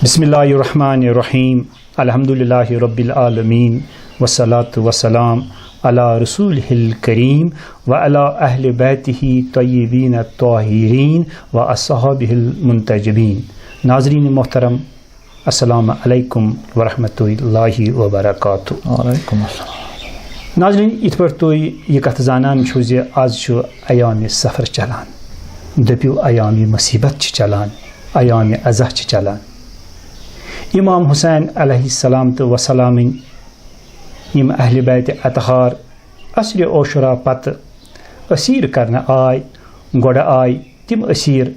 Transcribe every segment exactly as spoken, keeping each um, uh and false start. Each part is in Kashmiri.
بسم الله الرحمن الرحيم. الحمد لله رب العالمين، والصلاة والسلام على رسوله الكريم وعلى أهل بيته الطيبين الطاهرين وأصحابه المنتجبين. ناظرین محترم، السلام علیکم ورحمۃ اللہ وبرکاتہ۔ وعلیکم السلام۔ ناظرین، یِتھ پٲٹھۍ تُہۍ یہِ کَتھ زانان چھِو زِ آز چھُ ایام صفر چلان، دٔپِو ایام مصیبت چھِ چلان، ایام عزا چھِ چلان۔ امام حسین علیہ السلام تہٕ وسلامٕنۍ یِم اہل بیت اطہار عصرِ عاشورہ پتہٕ اسیر کرنہٕ آے، گۄڈٕ آے تِم اسیر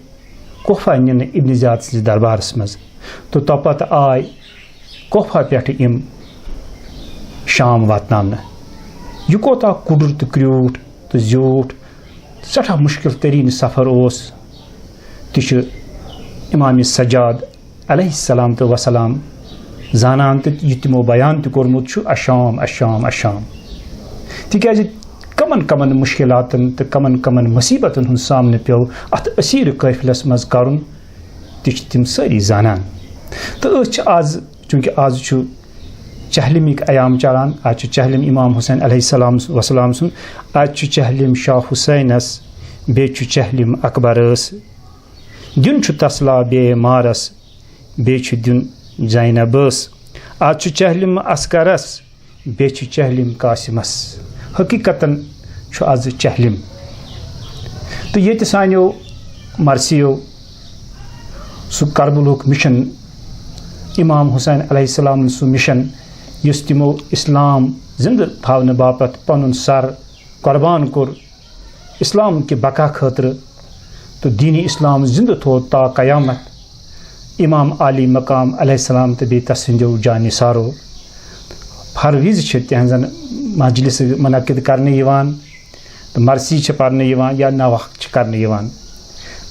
کوفہ نِنہٕ ابن زیاد سٕنٛدِس دربارس منٛز، تہٕ تۄپتہٕ آے کوفہ پٮ۪ٹھٕ یِم شام واتناونہٕ۔ یہِ کوتاہ کُڈُر تہٕ کرٛیوٗٹھ تہٕ زیوٗٹھ، سٮ۪ٹھاہ مُشکِل تریٖن سفر اوس۔ تہِ چھُ امام سجاد علیہ السلام تہٕ وسلام زانان تہٕ یہِ تِمو بیان تہِ کوٚرمُت چھُ، "الشام، الشام، الشام"۔ تِکیازِ کمن کمن مُشکِلاتن تہٕ کمن کمن مُصیبتن ہُنٛد سامنہٕ پیوٚو اتھ اسیٖر قٲفلس منٛز کرُن، تہِ چھِ تِم سٲری زانان۔ تہٕ أسۍ چھِ آز، چوٗنٛکہِ آز چھُ چہلمٕکۍ ایام چلان، آز چھُ چہلم امام حسین علیہ السلام وسلام سُنٛد، آز چھُ چہلم شاہ حسینس، بیٚیہِ چھُ چہلم اکبرس، دیُن چھُ تسلا بیمارس، بیٚیہِ چھُ دیُن زینبس۔ آز چھُ چہلم اصغرس، بیٚیہِ چھُ چہلم قاسمس۔ حقیقتاً چھُ آز چہلم۔ تہٕ ییٚتہِ سانیو مرثیو سُہ کربلُک مِشن، امام حسین علیہ السلام سُہ مِشن، یُس تِمو اسلام زندٕ تھاونہٕ باپتھ پنُن سر قربان کوٚر، اسلام کہِ بقا خٲطرٕ، تہٕ دین اسلام زندٕ تھوو تا قیامت۔ امام عالی مقام علیہ السلام تہٕ بیٚیہِ تسٕنٛدیو جانثارو ہر وِزِ چھِ تِہنٛزن مجلس منعقد کرنہٕ یِوان تہٕ مرثی چھِ پرنہٕ یِوان یا نوحہ چھِ کرنہٕ یِوان۔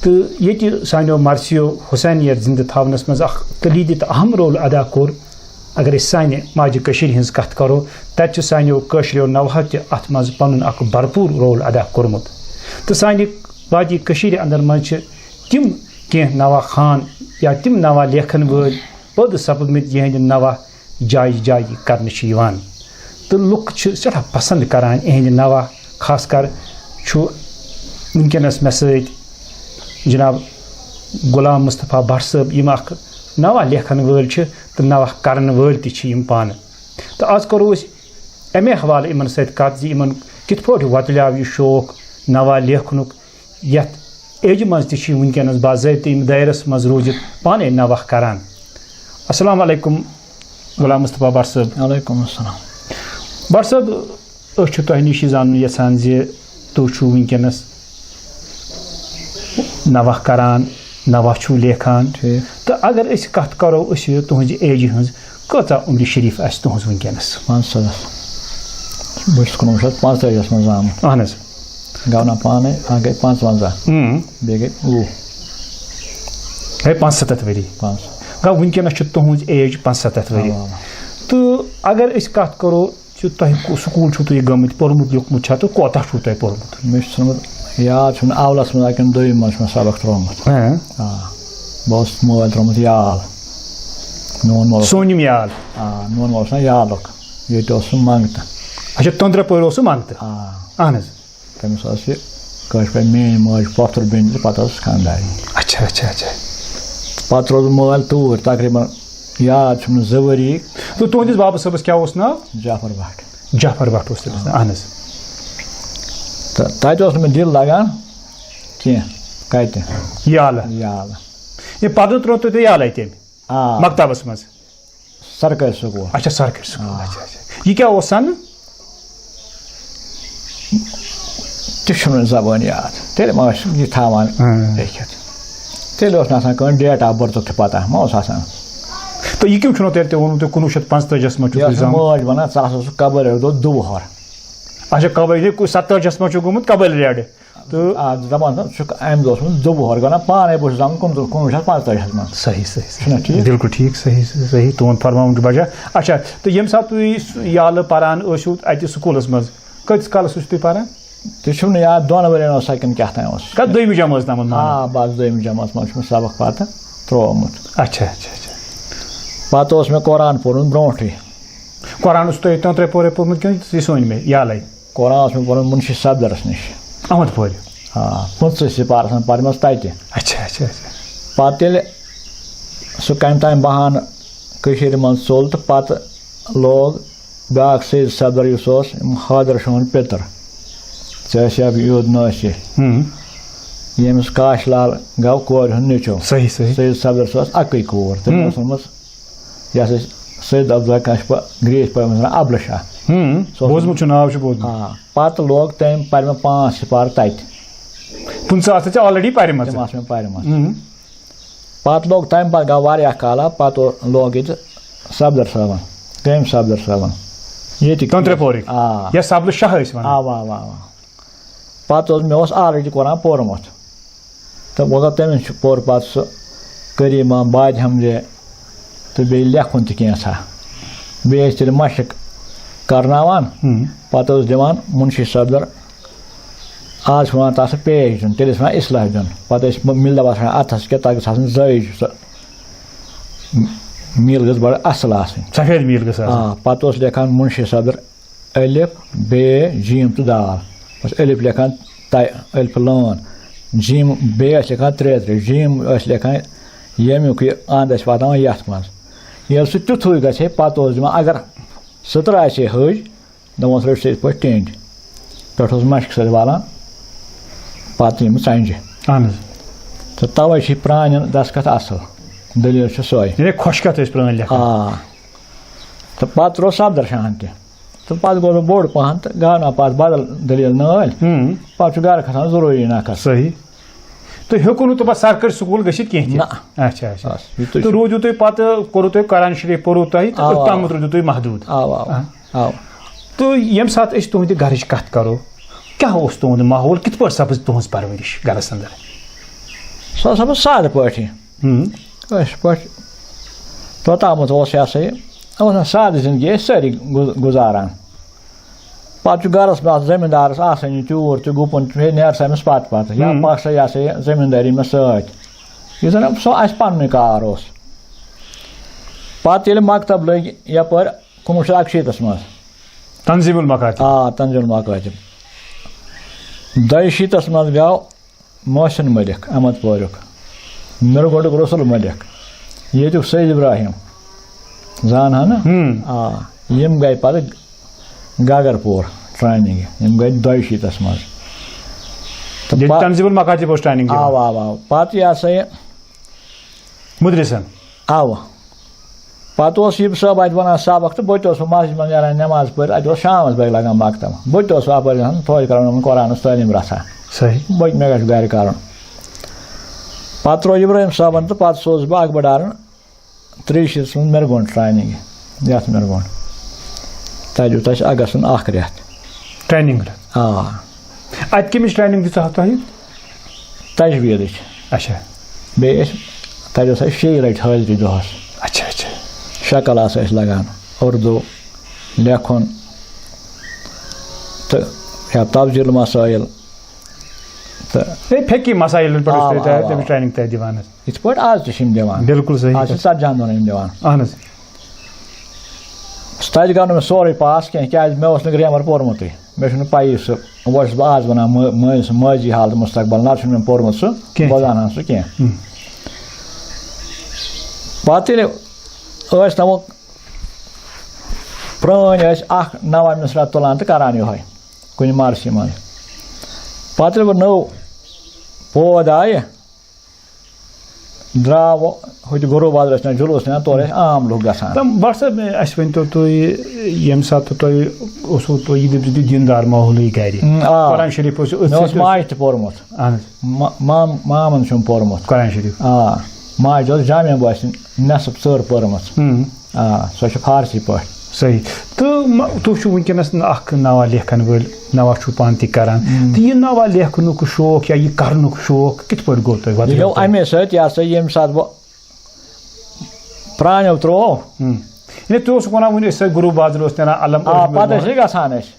تہٕ ییٚتہِ سانیو مرثیو حسینیت زندٕ تھاونس منٛز اکھ کلیدی تہٕ اہم رول ادا کوٚر۔ اگر أسۍ سانہِ ماجہِ کٔشیٖرِ ہٕنٛز کتھ کرو، تتہِ چھُ سانیو کٲشریو نوحہ تہِ اتھ منٛز پنُن اکھ بھرپوٗر رول ادا کوٚرمُت۔ تہٕ سانہِ وادی کٔشیٖرِ اندر منٛز چھِ تِم کینٛہہ نوحہ خوان یا تِم نوحہ لیکھن وٲلۍ پٲدٕ سپٕدمٕتۍ، یِہنٛدۍ نوحہ جایہِ جایہِ کرنہٕ چھِ یِوان تہٕ لُکھ چھِ سٮ۪ٹھاہ پسنٛد کران یِہنٛدۍ نوحہ۔ خاص کر چھُ وٕنکیٚنس مےٚ سۭتۍ جناب غلام مصطفیٰ بٹ صٲب، یِم اکھ نوحہ لیکھن وٲلۍ چھِ تہٕ نوحہ کرن وٲلۍ تہِ چھِ یِم پانہٕ۔ تہٕ آز کرو أسۍ امے حوالہٕ یِمن سۭتۍ کتھ زِ یِمن کِتھ پٲٹھۍ وۄتلیو یہِ شوق نوحہ لیکھنُک، یتھ ایجہِ منٛز تہِ چھِ یِم وٕنکیٚنس باضٲبطہٕ یِم دٲیرس منٛز روٗزِتھ پانے نوحہ کران۔ السلام علیکم غلام مصطفیٰ بٹ صٲب۔ وعلیکم السلام۔ بٹ صٲب، أسۍ چھِ تۄہہِ نِش یہِ زانُن یژھان زِ تُہۍ چھِو وٕنکیٚنس نوحہ کران، نوحہ چھِو لیکھان۔ ٹھیٖک۔ تہٕ اگر أسۍ کتھ کرو أسۍ تُہنٛزِ ایجہِ ہٕنٛز، کۭژاہ عمرِ شریف آسہِ تُہنٛز وٕنکیٚنس؟ پانٛژھ سَتَتھ۔ بہٕ چھُس کُنوُہ شیٚتھ پانٛژتٲجِس منٛز زامُت۔ اہن حظ۔ گوٚو نا پانے، اکھ گٔے پانٛژوَنزاہ، اۭں۔ بیٚیہِ گٔے وُہ۔ ہے، پانٛژھ سَتَتھ ؤری۔ پانٛژھ۔ گوٚو وٕنکیٚنس چھِ تُہنٛز ایج پانٛژھ سَتَتھ ؤری۔ اَوا، اَوا۔ تہٕ اگر أسۍ کتھ کرو زِ تۄہہِ کُ-، سکوٗل چھُو تُہۍ گٔمٕتۍ، پوٚرمُت لیوٚکھمُت چھا تہٕ کوتاہ چھُو تۄہہِ پوٚرمُت؟ مےٚ چھُ ژھٕنمُت یاد، چھُنہٕ اولس منٛز کِنہٕ دوٚیِمہِ منٛز چھُ مےٚ سبق ترٛوومُت۔ ہاں۔ آ، بہٕ اوسُس مٲلۍ ترٛوومُت یال۔ میون مول اوس، سونِم یال۔ آ، میون مول اوس نا یالُک، ییٚتہِ اوس سُہ منٛگتہٕ۔ اچھا، تۄندرٕ پورِ اوس سُہ منٛگتہٕ۔ آ، اہن حظ۔ تٔمِس ٲس یہِ کٲشِر پٲٹھۍ میٛٲنۍ مٲج پۄپھتٕر بیٚنہِ تہٕ پَتہٕ ٲس خانٛدارِنۍ۔ اچھا، اچھا، اچھا۔ پَتہٕ روٗد مٲلۍ توٗرۍ تقریٖباً، یاد چھُم نہٕ، زٕ ؤری۔ تہٕ تُہنٛدِس بابا صٲبس کیٛاہ اوس ناو؟ جعفر بھٹ۔ جعفر بھٹ اوس تٔمِس ناو، اہن حظ۔ تہٕ تَتہِ اوس نہٕ مےٚ دِل لَگان کینٛہہ۔ کَتہِ؟ یالہٕ۔ یالہٕ۔ یہِ پَرنہٕ ترٛوو تۄہہِ تیٚلہِ یالَے تٔمۍ؟ آ۔ مکتبس منٛز؟ سرکٲرۍ سکوٗل۔ اچھا، سرکٲرۍ سکوٗل۔ آ۔ اچھا، اچھا۔ یہِ کیٛاہ اوس سَنہٕ؟ تہِ چھُم نہٕ زبٲنۍ یاد۔ تیٚلہِ ما ٲسۍ یہِ تھاوان ہاں۔ لیکھِتھ۔ تیٚلہِ اوس نہٕ آسان کٲنٛسہِ date of birth تہِ پَتہ، ما اوس آسان۔ تہٕ یہِ کیٛاہ چھُنہٕ تیٚلہِ تہِ ووٚنمُت تۄہہِ کُنوُہ شیٚتھ پانٛژتٲجِس منٛز چھُو یہِ تُہۍ ٲس زامُت؟ مٲج وَنان، "ژٕ ہسا اوسُکھ قبٲیلو دۄہ دُوہر۔" اچھا، قبٲیل، یہِ کُس ستٲجِس منٛز چھُ گوٚمُت قبٲیل ریڈ؟ تہٕ آ، دَپان چھُ، ژٕ چھُکھ اَمہِ دۄہ اوسمُت دُوہر، گوٚو نا پانَے، بہٕ چھُس زامُت کُنوُہ، کُنوُہ شیٚتھ پانٛژتٲجِہَس منٛز۔ صحیح، صحیح، صحیح۔ چھُنہ ٹھیٖک؟ بِلکُل ٹھیٖک، صحیح، صحیح، صحیح۔ تُہُنٛد فرماوُن چھُ بجا۔ اچھا، تہٕ ییٚمہِ ساتہٕ تُہۍ سُہ یالہٕ پران ٲسِو اَتہِ سکوٗلَس منٛز، کۭتِس کالَس ٲسِو تُہۍ پران؟ تہِ چھُم نہٕ یاد، دۄن ؤرِین اوس سا کِنہٕ کیٛاہ تام اوس۔ کَتھ دوٚیمہِ جمٲژ تامَتھ مانان؟ آ، بَس دوٚیمہِ جمٲژ منٛز چھُ مےٚ سبق پَتہٕ ترٛوومُت۔ اچھا، اچھا، اچھا۔ پَتہٕ اوس مےٚ قرآن پوٚرمُت برونٛٹھٕے۔ قرآن اوس تۄہہِ تنترے پورے پوٚرمُت کِنہٕ سُہ سونمے یالے؟ قرآن اوس مےٚ پوٚرمُت مُنشی صفدرس نِش۔ احمد پورِ۔ آ، پٕنٛژٕہ سِپارٕ آسان پَرِمَژٕ تَتہِ۔ اچھا، اچھا، اچھا۔ پَتہٕ ییٚلہِ سُہ کَمہِ تام بَہانہٕ کٔشیٖرِ منٛز ژوٚل تہٕ پَتہٕ لوگ بیٛاکھ سید صدر یُس اوس، یِم حٲدر شاہُن پیٚتٕر، ژےٚ ٲسۍ یا یود نٲسِتھ، ہُم۔ ییٚمِس کاش لال گوٚو کورِ ہُنٛد نیٚچو۔ صحیح، صحیح۔ سید صدر سُہ ٲس اَکٕے کوٗر، تٔمۍ ہُم۔ ٲس ووٚنمُت، یہِ ہسا چھِ سید عبداللہ کاشپا گرٛیس پٲٹھۍ وَنان عبلہٕ شاہ۔ ہُم۔ سُہ اوس بوٗزمُت چھُ، ناو چھُ بوٗزمُت۔ آ، پَتہٕ لوگ تٔمۍ، پَرِ مےٚ پانٛژھ سِپارٕ تَتہِ۔ پٕنٛژٕہ آسہٕ ژےٚ already پَرِمَژٕ۔ تِم آسہٕ مےٚ پَرِمَژٕ۔ ہُم۔ پَتہٕ لوٚگ تَمہِ پَتہٕ گوٚو واریاہ کالا، پَتہٕ لوٚگ ییٚتہِ صفدر صٲبَن، کامہِ صفدر صٲبَن۔ ییٚتہِ تنترے پورٕکۍ؟ آ۔ یَتھ صفدر شاہ ٲسۍ وَنان۔ آ، آ، آ، آ۔ پَتہٕ اوس، مےٚ اوس already قرآن پوٚرمُت۔ تہٕ وۄنۍ گوٚو تٔمِس چھُ، پوٚر پَتہٕ سُہ کریٖمہ بادِ حمدِ تہٕ بیٚیہِ لیکھُن تہِ کینٛژھا۔ بیٚیہِ ٲسۍ تیٚلہِ مَشٕق کَرناوان، ہُم۔ پَتہٕ اوس دِوان مُنشی صفدر، آز چھِ وَنان تَتھ سُہ پیش دیُن، تیٚلہِ ٲسۍ وَنان اِصلاح دیُن۔ پَتہٕ ٲسۍ مِ-، مِلہِ دَپان، اَتھَس کیٛاہ، تَتھ گٔژھ آسٕنۍ زٲوِج سۄ میٖل گٔژھ بَڑٕ اَصٕل آسٕنۍ۔ سفید میٖل گٔژھ آسٕنۍ۔ آ، پَتہٕ اوس لیکھان مُنشی صدر الف، بے، جیم تہٕ دال۔ بَس الف لیکھان تَے، الف لٲن۔ جیم، بے ٲسۍ لیکھان ترٛےٚ ترٛےٚ۔ جیم ٲسۍ لیکھان ییٚمیُک یہِ اَنٛد ٲسۍ واتناوان یَتھ منٛز۔ ییٚلہِ سُہ تیُتھُے گژھِ ہے، پَتہٕ اوس دِوان، اگر سٕترٕ آسہِ ہے ۂج، دَپان اوس، رٔٹۍ سُہ یِتھ پٲٹھۍ ٹیٚنٛڈۍ۔ پٮ۪ٹھ اوس مَشقہِ سۭتۍ والان، پَتہٕ یِم ژَنٛجہِ۔ اَہَن حظ۔ تہٕ تَوَے چھِ پرٛانٮ۪ن دَستخط اَصٕل۔ دٔلیٖل چھِ سۄے۔ یعنی خۄش کَتھ ٲسۍ پرٛٲنۍ لیکھان۔ آ۔ تہٕ پَتہٕ ترٛوو صفدر شاہَن تہِ۔ تہٕ پَتہٕ گوٚو بہٕ بوٚڑ پَہَن تہٕ گاو نا پَتہٕ بدل دٔلیٖل نٲلۍ۔ ہُم۔ پَتہٕ چھُ گَرٕ کھَسان ضروٗری نَکھَس۔ صحیح۔ تُہۍ ہیوٚکوُ نہٕ تہٕ پَتہٕ سرکٲرۍ سکوٗل گٔژھِتھ کینٛہہ تہِ؟ نہ۔ اچھا، اچھا۔ بَس، یِتُے تہٕ چھُ۔ روٗدِو تُہۍ پَتہٕ، کوٚروُ تۄہہِ قرآن شریٖف پوٚروُ تۄہہِ تہٕ آ، آ، أتھۍ تامَتھ آ۔ روٗدِو تُہۍ محدوٗد؟ آ، آ، آ۔ آ۔ تہٕ ییٚمہِ ساتہٕ أسۍ تُہٕنٛدِ گَرٕچ کَتھ کَرو، کیٛاہ اوس تُہُنٛد ماحول؟ کِتھ پٲٹھۍ سَپٕز تُہٕنٛز پَرؤرِش گَرَس اَندَر؟ سُہ ہسا اوس سادٕ پٲٹھی۔ ہُم۔ أسۍ پٲٹھۍ توٚتامَتھ اوس یہِ ہسا یہِ، اوس نہٕ سادٕ زِندگی أسۍ سٲری گُز-، گُزاران۔ پَتہٕ چھُ گَرَس منٛز زٔمیٖندارَس آسٲنی تیوٗر تہِ گُپُن چھُ ہے نیرٕ سا أمِس پَتہٕ پَتہٕ یا ہُم۔ پَکھ سا یہِ ہسا یہِ زٔمیٖندٲری مےٚ سۭتۍ۔ یُس زَن سُہ اَسہِ پَننُے کار اوس۔ پَتہٕ ییٚلہِ مکتب لٔگۍ یَپٲرۍ کُنوُہ شیٚتھ اَکشیٖتَس منٛز۔ تنظیٖم المکاتب۔ آ، تنظیٖم المکاتب۔ دۄیہِ شیٖتَس منٛز گوٚو محسن ملک احمد پوریُک، مِرگۄڈُک رسول ملک، ییٚتیُک سید ابراہیم، زانہٕ ہا نہ؟ ہُم۔ آ، یِم گٔے پَتہٕ گاگر پوٗر ٹرٛینِنٛگ، یِم گٔے دۄیہِ شیٖتَس منٛز۔ تہٕ ییٚتہِ پَ-، تنظیٖم المکاتب اوس ٹرٛینِنٛگ دِوان۔ آو، آو، آو۔ پَتہٕ یہِ ہسا یہِ مُدرِسَن۔ اَوٕ۔ پَتہٕ اوس یہِ صٲب اَتہِ وَنان سبق تہٕ بہٕ تہِ اوسُس مسجد منٛز نیران نٮ۪ماز پٔرِتھ، اَتہِ اوس شامَس بٲگۍ لَگان مکتب۔ بہٕ تہِ اوسُس اَپٲرۍ گژھان، توتہِ کَران یِمَن قرآنَس تعلیٖم رَژھا۔ صحیح۔ بہٕ تہِ، مےٚ گژھِ گَرِ کَرُن۔ پَتہٕ ترٛوو اِبراہیٖم صٲبَن تہٕ پَتہٕ سوزُس بہٕ اَکبر ڈارَن ترٛیٚیہِ شیٖتَس منٛز مِرگونٛڈ ٹرٛینِنٛگ، یَتھ مِرگونٛڈ۔ تَتہِ دیُت اَسہِ اَکھ گژھُن اَکھ رٮ۪تھ۔ ٹرٛینِنٛگ۔ آ۔ اَتہِ کَمِچ ٹرٛینِنٛگ دِژ تۄہہِ؟ تجویٖدٕچ۔ اچھا۔ بیٚیہِ ٲسۍ، تَتہِ اوس اَسہِ شیٚیہِ لَٹہِ حٲضری دۄہَس۔ اچھا، اچھا۔ شےٚ کلاس ٲسۍ لَگان، اُردو، لیکھُن تہٕ یا تفضیٖل مسائل تہٕ ہے، فقہی مسائلَن پٮ۪ٹھ ٲسۍ آ، تُہۍ آ، تَتہِ آ۔ تَمِچ ٹرٛینِنٛگ تَتہِ دِوان حظ۔ یِتھ پٲٹھۍ آز تہِ چھِ یِم دِوان۔ بِلکُل صحیح آز چھِ حظ۔ ژَتجِہَن دۄہَن یِم دِوان۔ اَہَن حظ۔ تَتہِ گوٚو نہٕ مےٚ سورُے پاس کینٛہہ، کیٛازِ مےٚ اوس نہٕ گرٛیمَر پوٚرمُتُے۔ مےٚ چھُنہٕ پَیی سُہ، وۄنۍ چھُس بہٕ آز وَنان مٲ-، مٲلۍ سٕنٛز مٲضی حالتہٕ مُستقبل، نَتہٕ چھُنہٕ مےٚ پوٚرمُت سُہ، کینٛہہ۔ بہٕ زانہٕ ہا نہٕ سُہ کینٛہہ۔ ہُم۔ پَتہٕ ییٚلہِ ٲسۍ تَمو پرٛٲنۍ ٲسۍ اَکھ نَوا مِصرا تُلان تہٕ کَران یِہوٚے کُنہِ مَرثی منٛز۔ پَتہٕ ییٚلہِ وۄنۍ نٔو پود آیہِ، درٛاو ہُتہِ گروٗ بازرَس نِش جلوٗس نِوان، تورٕ ٲسۍ عام لُکھ گژھان۔ تہٕ بٹ صٲب، اَسہِ ؤنۍتو تُہۍ، ییٚمہِ ساتہٕ تۄہہِ اوسوُ تُہۍ یہِ دِژ دیٖندار ماحولٕے گَرِ؟ اۭں، آ۔ قرآن شریٖف اوس أتھۍ مےٚ اوس سۭتۍ اوس ماجہِ تہِ پوٚرمُت۔ اَہَن حظ۔ ما-، مام-، مامَن چھُم پوٚرمُت۔ قرآن شریٖف۔ آ۔ ماجہِ اوس جامع باسہِ نٮ۪صٕف ژٔر پٔرمٕژ۔ اۭں۔ آ، سۄ چھِ فارسی پٲٹھۍ۔ صحیح۔ تہٕ مہ-، تُہۍ چھِو وٕنکیٚنَس اَکھ نَوا لیکھَن وٲلۍ، نَوا چھُو پانہٕ تہِ کَران۔ مم۔ تہٕ یہِ نَوا لیکھنُک شوق یا یہِ کَرنُک شوق کِتھ پٲٹھۍ گوٚو تۄہہِ؟ یہِ گوٚو وۄتلوو تۄہہِ؟ اَمے سۭتۍ، یہِ ہسا ییٚمہِ ساتہٕ بہٕ پرٛانیو ترٛوو۔ مم۔ یعنی تُہۍ اوسُکھ وَنان وٕنہِ أسۍ ٲسۍ گروٗ بازرٕ اوس نیران علم آ، ٲٹھمہِ پَتہٕ ٲسۍ برونٛہہ۔ أسۍ گژھان أسۍ۔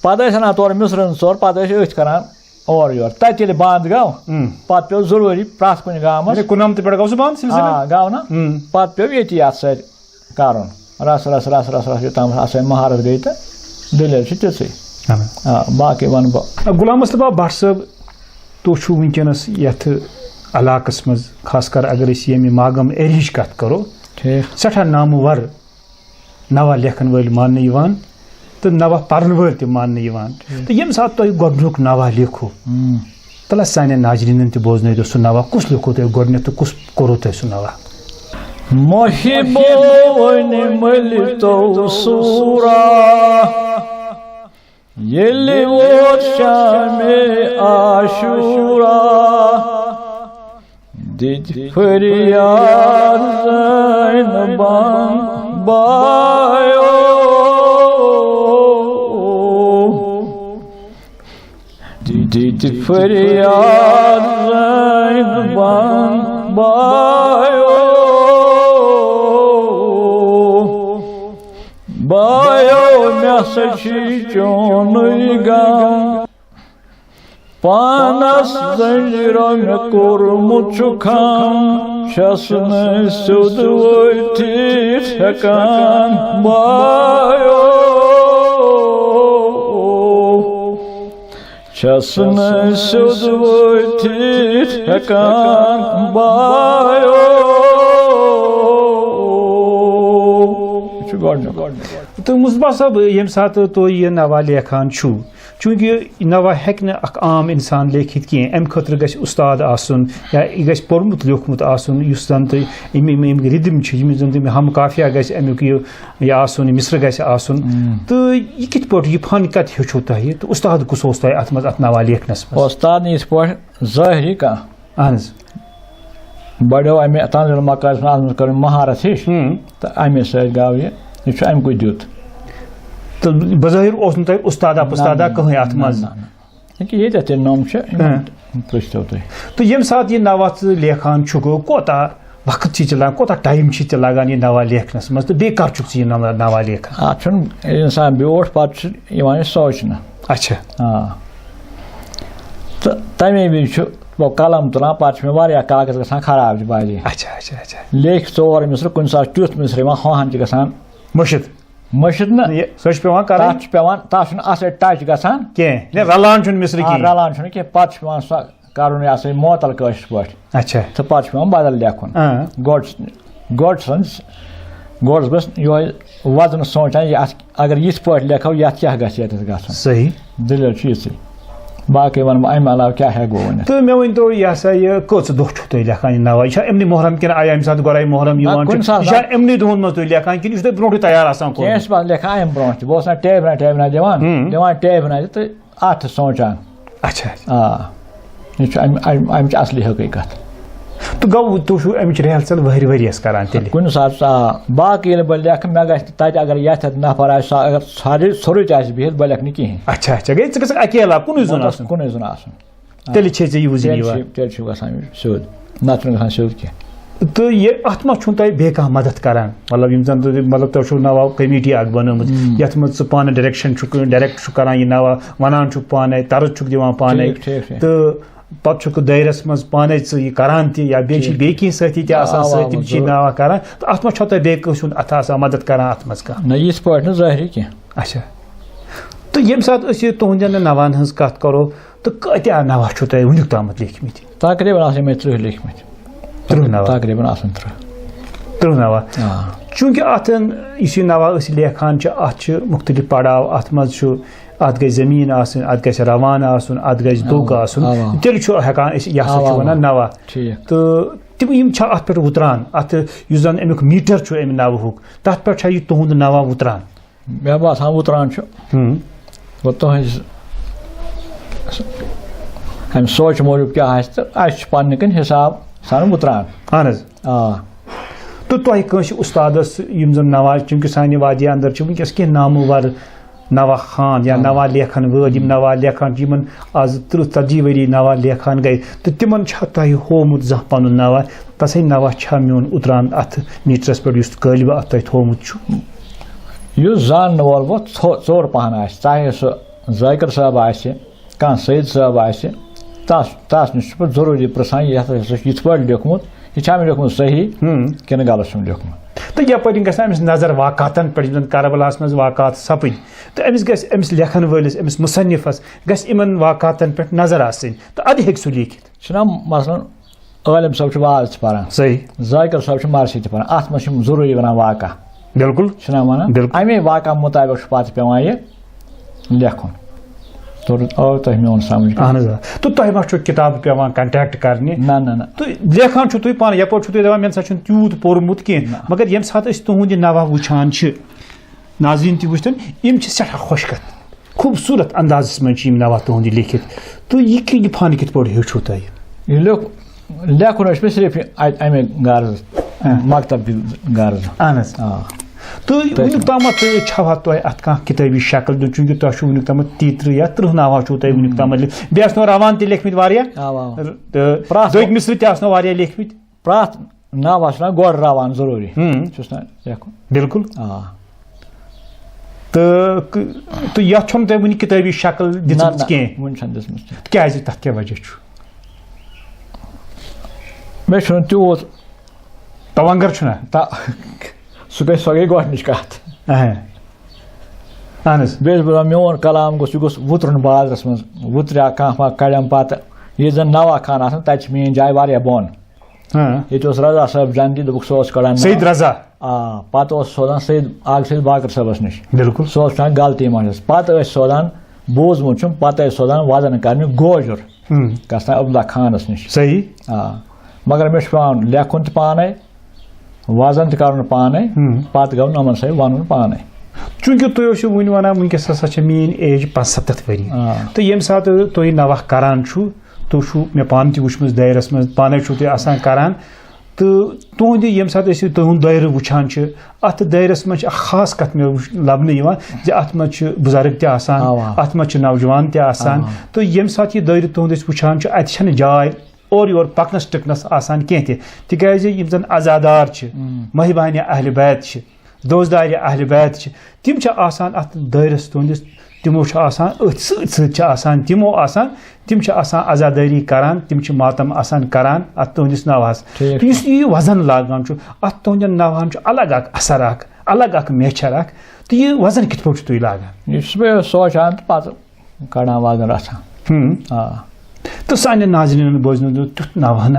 پَتہٕ ٲسۍ اَنان تورٕ مِصرٮ۪ن ژور، پَتہٕ ٲسۍ أتھۍ کَران۔ اورٕ یورٕ۔ تَتہِ ییٚلہِ بنٛد گوٚو، ہم۔ پَتہٕ پیوٚو ضروٗری پرٛٮ۪تھ کُنہِ گامَس۔ یعنی کُننَمتہٕ پٮ۪ٹھ گوٚو سُہ بنٛد سلسلہٕ؟ آ، گوٚو نا؟ ہم۔ پَتہٕ پیوٚو ییٚتی اَتھ سۭتۍ کَرُن۔ رَس، رَس، رَس، رَس، رَس، یوٚتام ہسا مہارت گٔے تہٕ دٔلیٖل چھِ تِژٕے۔ اہن۔ آ، باقٕے وَنہٕ بہٕ۔ غلام مصطفیٰ بٹ صٲب، تُہۍ چھِو وٕنکیٚنَس یَتھ علاقَس منٛز، خاص کر اگر أسۍ ییٚمہِ ماگام ایریاہٕچ کَتھ کَرو، ٹھیٖک۔ سٮ۪ٹھاہ نامور نوحہ لیکھن وٲلۍ ماننہٕ یِوان تہٕ نوحہ پرن وٲلۍ تہِ ماننہٕ یِوان۔ ٹھیٖک۔ تہٕ ییٚمہِ ساتہٕ تۄہہِ گۄڈٕنیُک نوحہ لیوٚکھوُ، ہم۔ تَلہٕ سانٮ۪ن ناظریٖنَن تہِ بوزنٲوِو سُہ نوحہ، کُس لیوٚکھوُ تۄہہِ گۄڈٕنیتھ تہٕ کُس کوٚروُ تۄہہِ سُہ نوحہ؟ محبو ؤنۍ مٔلۍ تو صوٗرا، ییٚلہِ ووت شامِ عاشوٗرا، دِتۍ فریاد زینبن بایو۔ دِتۍ فریاد زینبن بایو۔ بایو، مےٚ سا چھی چونُے غم۔ پانس زنجیرن کوٚرمُت چھُ خم، چھَس نہٕ سیوٚد ؤتھِتھ ہٮ۪کان بایو، چھَس نہٕ سیوٚد ؤتھِتھ ہٮ۪کان بایو۔ یہِ چھُ گۄڈٕنیُک۔ تہٕ مصباح صٲب، ییٚمہِ ساتہٕ تُہۍ یہِ نوحہ لیکھان چھِو، چوٗنٛکہِ نوحہ ہیٚکہِ نہٕ اکھ عام اِنسان لیکھِتھ کینٛہہ، اَمہِ خٲطرٕ گژھِ اُستاد آسُن یا یہِ گژھِ پوٚرمُت لیوٗکھمُت آسُن، یُس زَن تہٕ یِم، یِم، یِم رِدم چھِ، یِم زَن تہٕ یِم ہم قافیہ گژھِ اَمیُک یہِ، یہِ آسُن، یہِ مِصرٕ گژھِ آسُن۔ مم۔ تہٕ یہِ کِتھ پٲٹھۍ، یہِ فن کَتہِ ہیوٚچھوُ تۄہہِ؟ تہٕ اُستاد کُس اوس تۄہہِ اَتھ منٛز، اَتھ نوحہ لیکھنَس منٛز؟ اُستاد نہٕ یِتھ پٲٹھۍ ظٲہری کانٛہہ۔ اہن حظ۔ بڑیو امہِ تنزیل مقاصد منٛز، اتھ منٛز کٔر أمۍ مہارت ہِش۔ ہم۔ تہٕ امہِ سۭتۍ گوٚو یہِ، یہِ چھُ امہِ کُے دیُت۔ تہٕ بظٲہِر اوس نہٕ تۄہہِ اُستادا نہ، پُستادا نہ، کٕہٕنۍ اتھ نہ، منٛز؟ نہ، نہ۔ یہِ کہِ ییٚتٮ۪تھ تہِ نوٚم چھُ، یِمن ہاں۔ پرٛژھتو تُہۍ۔ تہٕ ییٚمہِ ساتہٕ یہِ نوحہ ژٕ لیکھان چھُکھ، کوٗتاہ وقت چھِ ژےٚ لگان، کوٗتاہ ٹایم چھِ ژےٚ لگان یہِ نوحہ لیکھنس منٛز، تہٕ بیٚیہِ کر چھُکھ ژٕ یہِ نوحہ، نوحہ لیکھان؟ اتھ چھُنہٕ انسان بیوٗٹھ، پتہٕ چھُ یِوان یہِ سونٛچنہٕ۔ اچھا۔ آ۔ تہٕ تَمے وِزِ چھُ بہٕ قلم تُلان، پَتہٕ چھُ مےٚ واریاہ کاغذ گژھان خراب چھِ بازی۔ اچھا، اچھا، اچھا۔ لیکھۍ ژور مِصرٕ، کُنہِ ساتہٕ تیُتھ مِصرٕ یِوان، ہۄہَن چھِ گژھان مٔشِتھ۔ مٔشِتھ نہ، یہِ سۄ چھِ پٮ۪وان کَرٕنۍ۔ تَتھ چھُ پٮ۪وان، تَتھ چھُنہٕ اَصٕل ٹچ گژھان۔ کینٛہہ، نہ، رَلان چھُنہٕ مِصرٕ آ، کِہیٖنۍ۔ رَلان چھُنہٕ کینٛہہ، پَتہٕ چھُ پٮ۪وان سۄ کَرُن یہِ ہسا یہِ معطل کٲشِر پٲٹھۍ۔ اچھا۔ تہٕ پَتہٕ چھُ پٮ۪وان بدل لیکھُن۔ آ۔ گۄڈٕ چھُ، گۄڈٕ چھُ آسان، گۄڈٕ چھُس بہٕ یِہوٚے وزنہٕ سونٛچان، یہِ اَتھ اگر یِتھ پٲٹھۍ لیکھو، یَتھ کیٛاہ گژھِ ییٚتٮ۪تھ گژھُن؟ صحیح۔ دٔلیٖل چھِ یِژٕے۔ باقٕے وَنہٕ بہٕ اَمہِ علاوٕ کیٛاہ ہٮ۪کہٕ بہٕ ؤنِتھ۔ تہٕ مےٚ ؤنۍ تو، یہِ ہسا یہِ کٔژ دۄہ چھُو تُہۍ لیکھان یہِ نوحہ؟ یہِ چھا اَمنٕے محرم کِنہٕ آ، ییٚمہِ ساتہٕ گۄڈَے محرم نہ، یِوان چھُ، کُنہِ ساتہٕ یہِ چھا آ- اَمنٕے دۄہَن منٛز تُہۍ لیکھان کِنہٕ یہِ چھُو تۄہہِ برونٛٹھٕے تیار آسان کوٚرمُت؟ کینٛہہ چھِ پَتہٕ لیکھان اَمہِ برونٛٹھ تہِ۔ بہٕ اوسُس نہ ٹیبہِ نہ ٹیبہِ نہ دِوان، ہُم۔ دِوان ٹیبہِ نہ تہِ تہٕ اَتھ تہِ سونٛچان۔ اچھا۔ آ، یہِ چھُ اَمہِ، اَمہِ، اَمِچ اَصلی حقیٖقت۔ تہٕ گوٚو، تُہۍ چھِو اَمِچ رِہرسل ؤہرِ ؤریَس کران تیٚلہِ؟ کُنہِ ساتہٕ، آ، باقٕے ییٚلہِ بہٕ لیکھٕ، مےٚ گژھِ نہٕ تَتہِ، اگر یَتھ نفر آسہِ، سُہ اگر سارے، سورُے تہِ آسہِ بِہِتھ، بہٕ لیکھٕ نہٕ کِہیٖنۍ۔ اچھا، اچھا، گٔے ژٕ گژھکھ اکیلا، کُنُے زوٚن بہٕ گژھٕ آسُن؟ کُنُے زوٚن آسُن۔ آ۔ تیٚلہِ چھے ژےٚ یہِ وُزِنۍ تیٚلہِ یِوان۔ چھِ، تیٚلہِ چھُ گژھان یہِ سیوٚد، نتہٕ چھُنہٕ گژھان سیوٚد کینٛہہ۔ تہٕ یہِ، اَتھ ما چھُنہٕ تۄہہِ بیٚیہِ کانٛہہ مدد کران؟ مطلب، یِم زَن تُہۍ، مطلب، تۄہہِ چھُو نوحہ کمیٹی اکھ بنٲومٕژ، مم۔ یَتھ منٛز ژٕ پانہٕ ڈایریکشن چھُکھ، ڈایریکٹ چھُکھ کران یہِ نوحہ، وَنان چھُکھ پانے، طرز چھُکھ دِوان پانے۔ ٹھیٖک، ٹھیٖک، ٹھیٖک۔ تہٕ پتہٕ چھُکھ دٲیرس منٛز پانے ژٕ یہِ کران تہِ، یا بیٚیہِ چھِ ٹھیٖک۔ بیٚیہِ کینٛہہ سٲتھی تہِ آسان اَوا، سۭتۍ، اَوا، تِم چھِ یہِ ضروٗر۔ نوحہ کران۔ تہٕ اَتھ ما چھو تۄہہِ بیٚیہِ کٲنٛسہِ ہُنٛد اَتھٕ آسان مدد کران اَتھ منٛز کانٛہہ؟ نہ، یِتھ پٲٹھۍ نہٕ ظٲہری کینٛہہ۔ اچھا۔ تہٕ ییٚمہِ ساتہٕ أسۍ یہِ تُہنٛدٮ۪ن نوحن ہٕنٛز کتھ کرو، تہٕ کۭتیاہ نوحہ چھِو تۄہہِ وُنیُک تامَتھ لیکھمٕتۍ؟ تقریباً آسَن مےٚ تٕرٛہ لیکھمٕتۍ۔ تٕرٛہ نوحہ؟ تقریباً آسَن تٕرٛہ۔ تٕرٛہ نوحہ۔ آ۔ چوٗنٛکہِ اَتھ، یُس یہِ نوحہ أسۍ لیکھان چھِ، اَتھ چھِ مُختٔلِف پڑاو، اَتھ منٛز چھُ، اَتھ گژھِ زٔمیٖن آسٕنۍ، اَتھ گژھِ روانہٕ آسُن، اَتھ گژھِ دُگ اَوا، آسُن، اَوا۔ تیٚلہِ چھُ ہٮ۪کان أسۍ، یہِ ہسا چھُ اَوا، وَنان اَوا۔ نوحہ۔ ٹھیٖک۔ تہٕ تِم، یِم چھا اَتھ پٮ۪ٹھ وُتران، اَتھ یُس زَن اَمیُک میٖٹر چھُ اَمہِ نوحُک، تَتھ پٮ۪ٹھ چھا یہِ تُہُنٛد نوحہ وُتران؟ مےٚ باسان وُتران چھُ۔ ہُم۔ وۄنۍ تُہٕنٛز اَمہِ سونٛچہِ موٗجوٗب کیٛاہ آسہِ تہٕ اَسہِ چھُ پننہِ کِنۍ حِساب سان وُتران۔ اہن حظ۔ آ۔ تہٕ تۄہہِ کٲنٛسہِ اُستادس، یِم زن نوحہ، چوٗنٛکہِ سانہِ وادی اندر چھِ وٕنکیٚس کینٛہہ نامور نوحہ خوان یا آ۔ نوحہ لیکھن وٲلۍ، یِم نوحہ لیکھان چھِ، یِمن آز تٕرٛہ ژتجی ؤری نوحہ لیکھان گٔے، تہٕ تِمن چھا تۄہہِ ہوومُت زانٛہہ پنُن نوحہ؟ تسے نوحہ چھا میون اُتران اتھ میٖٹرس پٮ۪ٹھ یُس غٲلبہ اتھ تۄہہِ تھوومُت چھُ؟ یُس زانن وول وۄنۍ ژھو-، ژوٚر پہن آسہِ، چاہے سُہ ذٲکر صٲب آسہِ، کانٛہہ سید صٲب آسہِ، تَس تَس نِش چھُس بہٕ ضروٗری پرٛژھان، یَتھ ہسا چھُ یِتھ پٲٹھۍ لیوٚکھمُت، یہِ چھا مےٚ لیوٚکھمُت صحیح ہُم۔ کِنہٕ غلط چھُم لیوٚکھمُت؟ تہٕ یَپٲرۍ گژھِ أمِس نظر واقعاتَن پٮ۪ٹھ، یِم زَن کربلاہَس منٛز واقعات سَپٕدۍ، تہٕ أمِس گژھِ، أمِس لیکھَن وٲلِس، أمِس مُصنِفَس گژھِ یِمَن واقعاتَن پٮ۪ٹھ نظر آسٕنۍ، تہٕ اَدٕ ہیٚکہِ سُہ لیکھِتھ۔ چھُنہ مثلاً عٲلِم صٲب چھُ واز تہِ پَران، صحیح۔ ذاکر صٲب چھُ مرثی تہِ پَران، اَتھ منٛز چھِ یِم ضروٗری وَنان واقعہ۔ بِلکُل۔ چھُنہ وَنان؟ بِلکُل۔ اَمے واقعہ مُطابِق چھُ پَتہٕ پٮ۪وان یہِ لیکھُن۔ توٚر، آو تۄہہِ میون سَمٕجھ؟ اَہَن حظ، آ۔ تہٕ تۄہہِ ما چھُو کِتابہٕ پٮ۪وان contact کَرنہِ؟ نہ، نہ، نہ۔ تہٕ لیکھان چھُو تُہۍ پانہٕ، یَپٲرۍ چھُو تُہۍ دَپان، مےٚ نہ سا چھُنہٕ تیوٗت پوٚرمُت کینٛہہ، نہ۔ مگر ییٚمہِ ساتہٕ أسۍ تُہُنٛد یہِ نوحہ وٕچھان چھِ، ناظریٖن تہِ وٕچھتَن، یِم چھِ سٮ۪ٹھاہ خۄش کَتھ، خوٗبصوٗرت اندازَس منٛز چھِ یِم نوحہ تُہُنٛد یہِ لیکھِتھ۔ تہٕ یہِ کہِ-، یہِ فن کِتھ پٲٹھۍ ہیوٚچھوُ تۄہہِ؟ یہِ لیوٚکھ، لیکھُن اوس مےٚ صرف یہِ اَتہِ اَمے غرض، ہاں۔ مکتب کہِ غرض۔ اہن حظ۔ آ۔ تہٕ تٔتھۍ وٕنیُک تامَتھ تہِ چھَوا تۄہہِ اَتھ کانٛہہ کِتٲبی شکل دیُن، چوٗنٛکہِ تۄہہِ چھُو وٕنیُک تامَتھ تیٚیہِ تٕرٛہ یا تٕرٛہ نوحہ چھُو تۄہہِ وٕنیُک تامَتھ لیکھ-، بیٚیہِ آسنو روان تہِ لیکھمٕتۍ واریاہ۔ آ، آ، آ۔ تہٕ پرٛٮ۪تھ دٔگۍ مِصرٕ تہِ آسنو واریاہ لیکھمٕتۍ۔ پرٛٮ۪تھ ناوَس چھُنہ گۄڈٕ راوان ضروٗری۔ ہُم۔ چھُس نہ لیکھُن۔ بِلکُل۔ آ۔ تہٕ ک-، تہٕ یَتھ چھُنہٕ تۄہہِ وٕنہِ کِتٲبی شکل نہ، دِژمٕژ نہ، کینٛہہ؟ وٕنہِ چھَنہٕ دِژمٕژ کینٛہہ۔ کیٛازِ؟ تَتھ کیٛاہ وجہ چھُ؟ مےٚ چھُنہٕ تیوٗت تَوَنٛگر چھُنہ؟ تہ-، سُہ گٔے، سۄ گٔے گۄڈٕنِچ کَتھ۔ اہن۔ اہن حظ۔ بیٚیہِ چھُس بہٕ دَپان، میون کلام گوٚژھ، یہِ گوٚژھ وُترُن بازرَس منٛز، وُتریا کانٛہہ ما کَڑٮ۪م پَتہٕ۔ ییٚتہِ زَن نوحہ خانہٕ آسان، تَتہِ چھِ میٛٲنۍ جاے واریاہ بۄن۔ ہاں۔ ییٚتہِ اوس رضا صٲب جنتی، دوٚپُکھ سُہ اوس کڑان سید ناو۔ رضا۔ آ، پتہٕ اوس سوزان سید، اکھ سید باقر صٲبس نِش۔ بِلکُل۔ سُہ اوس وٕچھان غلطی ما چھس۔ پتہٕ ٲسۍ سوزان، بوٗزمُت چھُم، پتہٕ ٲسۍ سوزان وزن کرنہِ گوجُر۔ ہُم۔ گژھان عبداللہ خانس نِش۔ صحیح۔ آ، مگر مےٚ چھُ پٮ۪وان لیکھُن تہِ پانے، وزن تہِ کرُن پانے، ہُم۔ پتہٕ گوٚو نۄمن صٲب ونُن پانے۔ چوٗنٛکہِ تُہۍ ٲسِو وُنہِ ونان، وٕنکیٚس ہسا چھےٚ میٛٲنۍ age پانٛژستتھ ؤری۔ آ۔ تہٕ ییٚمہِ ساتہٕ تُہۍ نوحہ کران چھُو، تُہۍ چھُو مےٚ پانہٕ تہِ وٕچھمٕژ دٲیرَس منٛز، پانَے چھُو تُہۍ آسان کَران۔ تہٕ تُہُنٛد یہِ، ییٚمہِ ساتہٕ أسۍ یہِ تُہُنٛد دٲیرٕ وٕچھان چھِ، اَتھ دٲیرَس منٛز چھِ اَکھ خاص کَتھ مےٚ وٕچھ، لَبنہٕ یِوان زِ اَتھ منٛز چھِ بُزرٕگ تہِ آسان، اَوا۔ اَتھ منٛز چھِ نوجوان تہِ آسان۔ اَوا۔ تہٕ ییٚمہِ ساتہٕ یہِ دٲیرٕ تُہُنٛد أسۍ وٕچھان چھِ، اَتہِ چھَنہٕ جاے اورٕ یور پَکنَس ٹِکنَس آسان کینٛہہ تہِ، تِکیٛازِ یِم زَن عزادار چھِ، اۭں۔ مہِبانِ اہلِ بیت چھِ، دوستدارِ اہلِ بیت چھِ، تِم چھِ آسان اَتھ دٲیرَس تُہٕنٛدِس، تِمو چھُ آسان أتھۍ سۭتۍ سۭتۍ چھِ آسان، تِمو آسان، تِم چھِ آسان عزادٲری کَران، تِم چھِ ماتم آسان کَران اَتھ تُہٕنٛدِس نوحَس۔ ٹھیٖک۔ یُس یہِ وزن لاگان چھُ، اَتھ تُہٕنٛدٮ۪ن نوحَن چھُ الگ اکھ اثر اکھ، الگ اکھ میچھر اکھ۔ تہٕ یہِ وزن کِتھ پٲٹھۍ چھُو تُہۍ لاگان؟ یہِ چھُس بہٕ سونٛچان تہٕ پَتہٕ کڑان وزن رژھا۔ ہُم۔ آ۔ تہٕ سانٮ۪ن ناظریٖنَن بوزنٲوِو تیُتھ نوحہ نہ،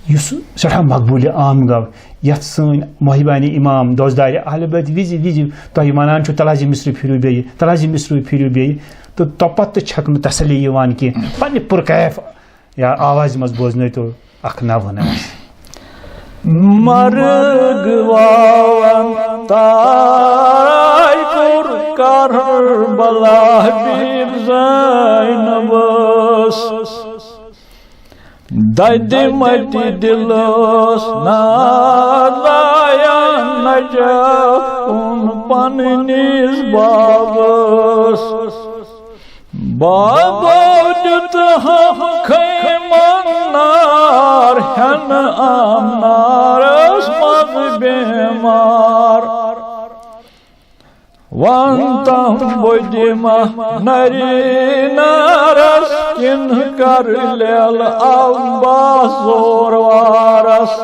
یُس سٮ۪ٹھاہ مقبوٗلِ عام گوٚو، یَتھ سٲنۍ مہِبانِ اِمام، دوستدارِ اہلِ بیت وِزِ وِزِ تۄہہِ وَنان چھُ، "تَلہٕ حظ یہِ مِصرِ پھِرِو بیٚیہِ، تَلہٕ حظ یہِ مِصرِ پھِرِو بیٚیہِ"، تہٕ توٚپَتہٕ تہِ چھَکھ نہٕ تسلی یِوان کینٛہہ۔ پنٛنہِ پُرکیف یا آوازِ منٛز بوزنٲوتو اکھ نوحہ نہ اَسہِ۔ مرگ واون تارے کوٚر کربلا بی زینبس۔ ددِ متہِ دِلس نادایان نجف کُن پننِس بابس۔ بابو دیُت ہم خیمن نار، ہٮ۪نہٕ آم نارس منٛز بیمار۔ وَن تَم بہٕ دِمہ نری نارس، کِنہٕ کَرٕ لیلہٕ عباس زور وارس۔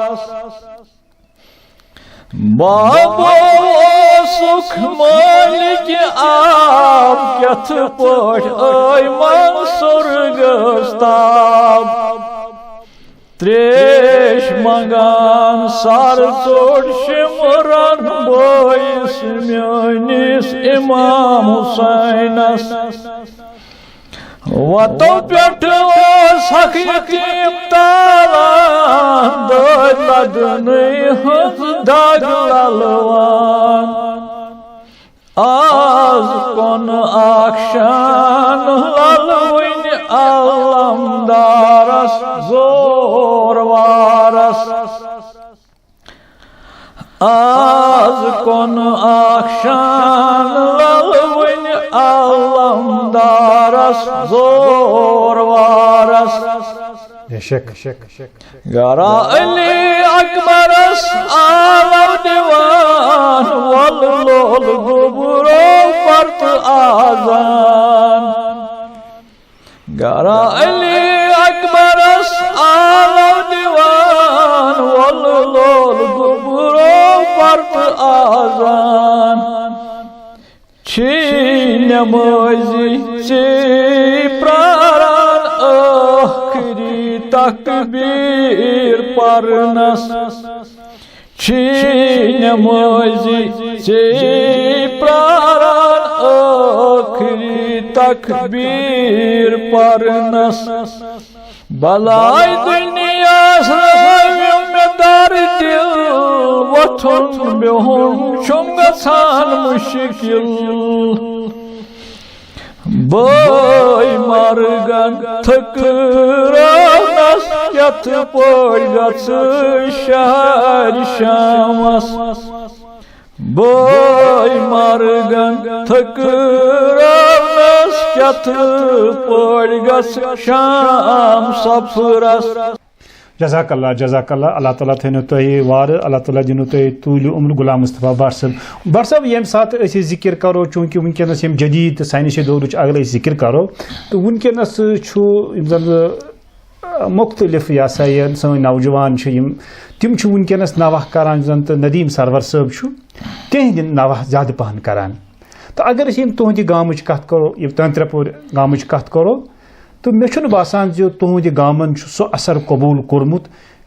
بابا اوسُکھ مٲلِکِ عام، کِتھ پٲٹھۍ ٲے منصور گٲستاب؟ تریش منگان سر ژوٚٹ شمرن بٲیِس میٲنِس امام حسینس۔ وتو پٮ۪ٹھ اوس حق یتیٖم تالان، دٲدۍ لدنٕے ہٕنٛز دگ للوان۔ آز کُن اکھ شان للوٕنۍ علمدارس زور وارس۔ آز کُن اکھ شان للوٕنۍ علمدارس زور وارس۔ بے شک۔ گرا علی اکبرس آلو دِوان، وَل لول گوٚبرو پرتہٕ آزان۔ نمازِ ژے پراران ٲخری تکبیر پرنس۔ چھی نمازِ ژے پراران ٲخری تکبیر پرنس۔ بلاے دنیاہس رٲوِو مےٚ در دل، وۄتھُن بِہُن چھُم گژھان مُشکِل۔ بٲے مرگن تھٔکراونس کتھ پٲٹھۍ گژھٕ شہر شامس؟ بٲے مرگن تھٔکراونس کتھ پٲٹھۍ گژھٕ شام سفرس؟ جزاک اللہ، جزاک اللہ، اللہ تعالیٰ تھٲینو تۄہہِ وارٕ، اللہ تعالیٰ دِنو تۄہہِ طوٗلہِ عمر۔ غلام مصطفیٰ بٹ صٲب، بٹ صٲب، ییٚمہِ ساتہٕ أسۍ یہِ ذِکِر کرو، چوٗنٛکہِ وٕنکیٚنَس یِم جدیٖد تہٕ ساینسی دورٕچ اگر أسۍ ذِکِر کرو، تہٕ وٕنکیٚنَس چھُ یِم زَن، آ، مُختٔلِف، یہِ ہسا یہِ سٲنۍ نوجوان چھِ، یِم، تِم چھِ وٕنکیٚنَس نوحہٕ کران، یُس زَن تہٕ ندیٖم سرور صٲب چھُ، تِہِنٛدِ نوحہٕ زیادٕ پَہَن کران۔ تہٕ اگر أسۍ یِم تُہٕنٛدِ گامٕچ کَتھ کرو، یِم تانترٛےٚ پورِ گامٕچ کَتھ کرو، تہٕ مےٚ چھُنہٕ باسان زِ تُہُنٛدِ گامَن چھُ سُہ اثر قبوٗل کوٚرمُت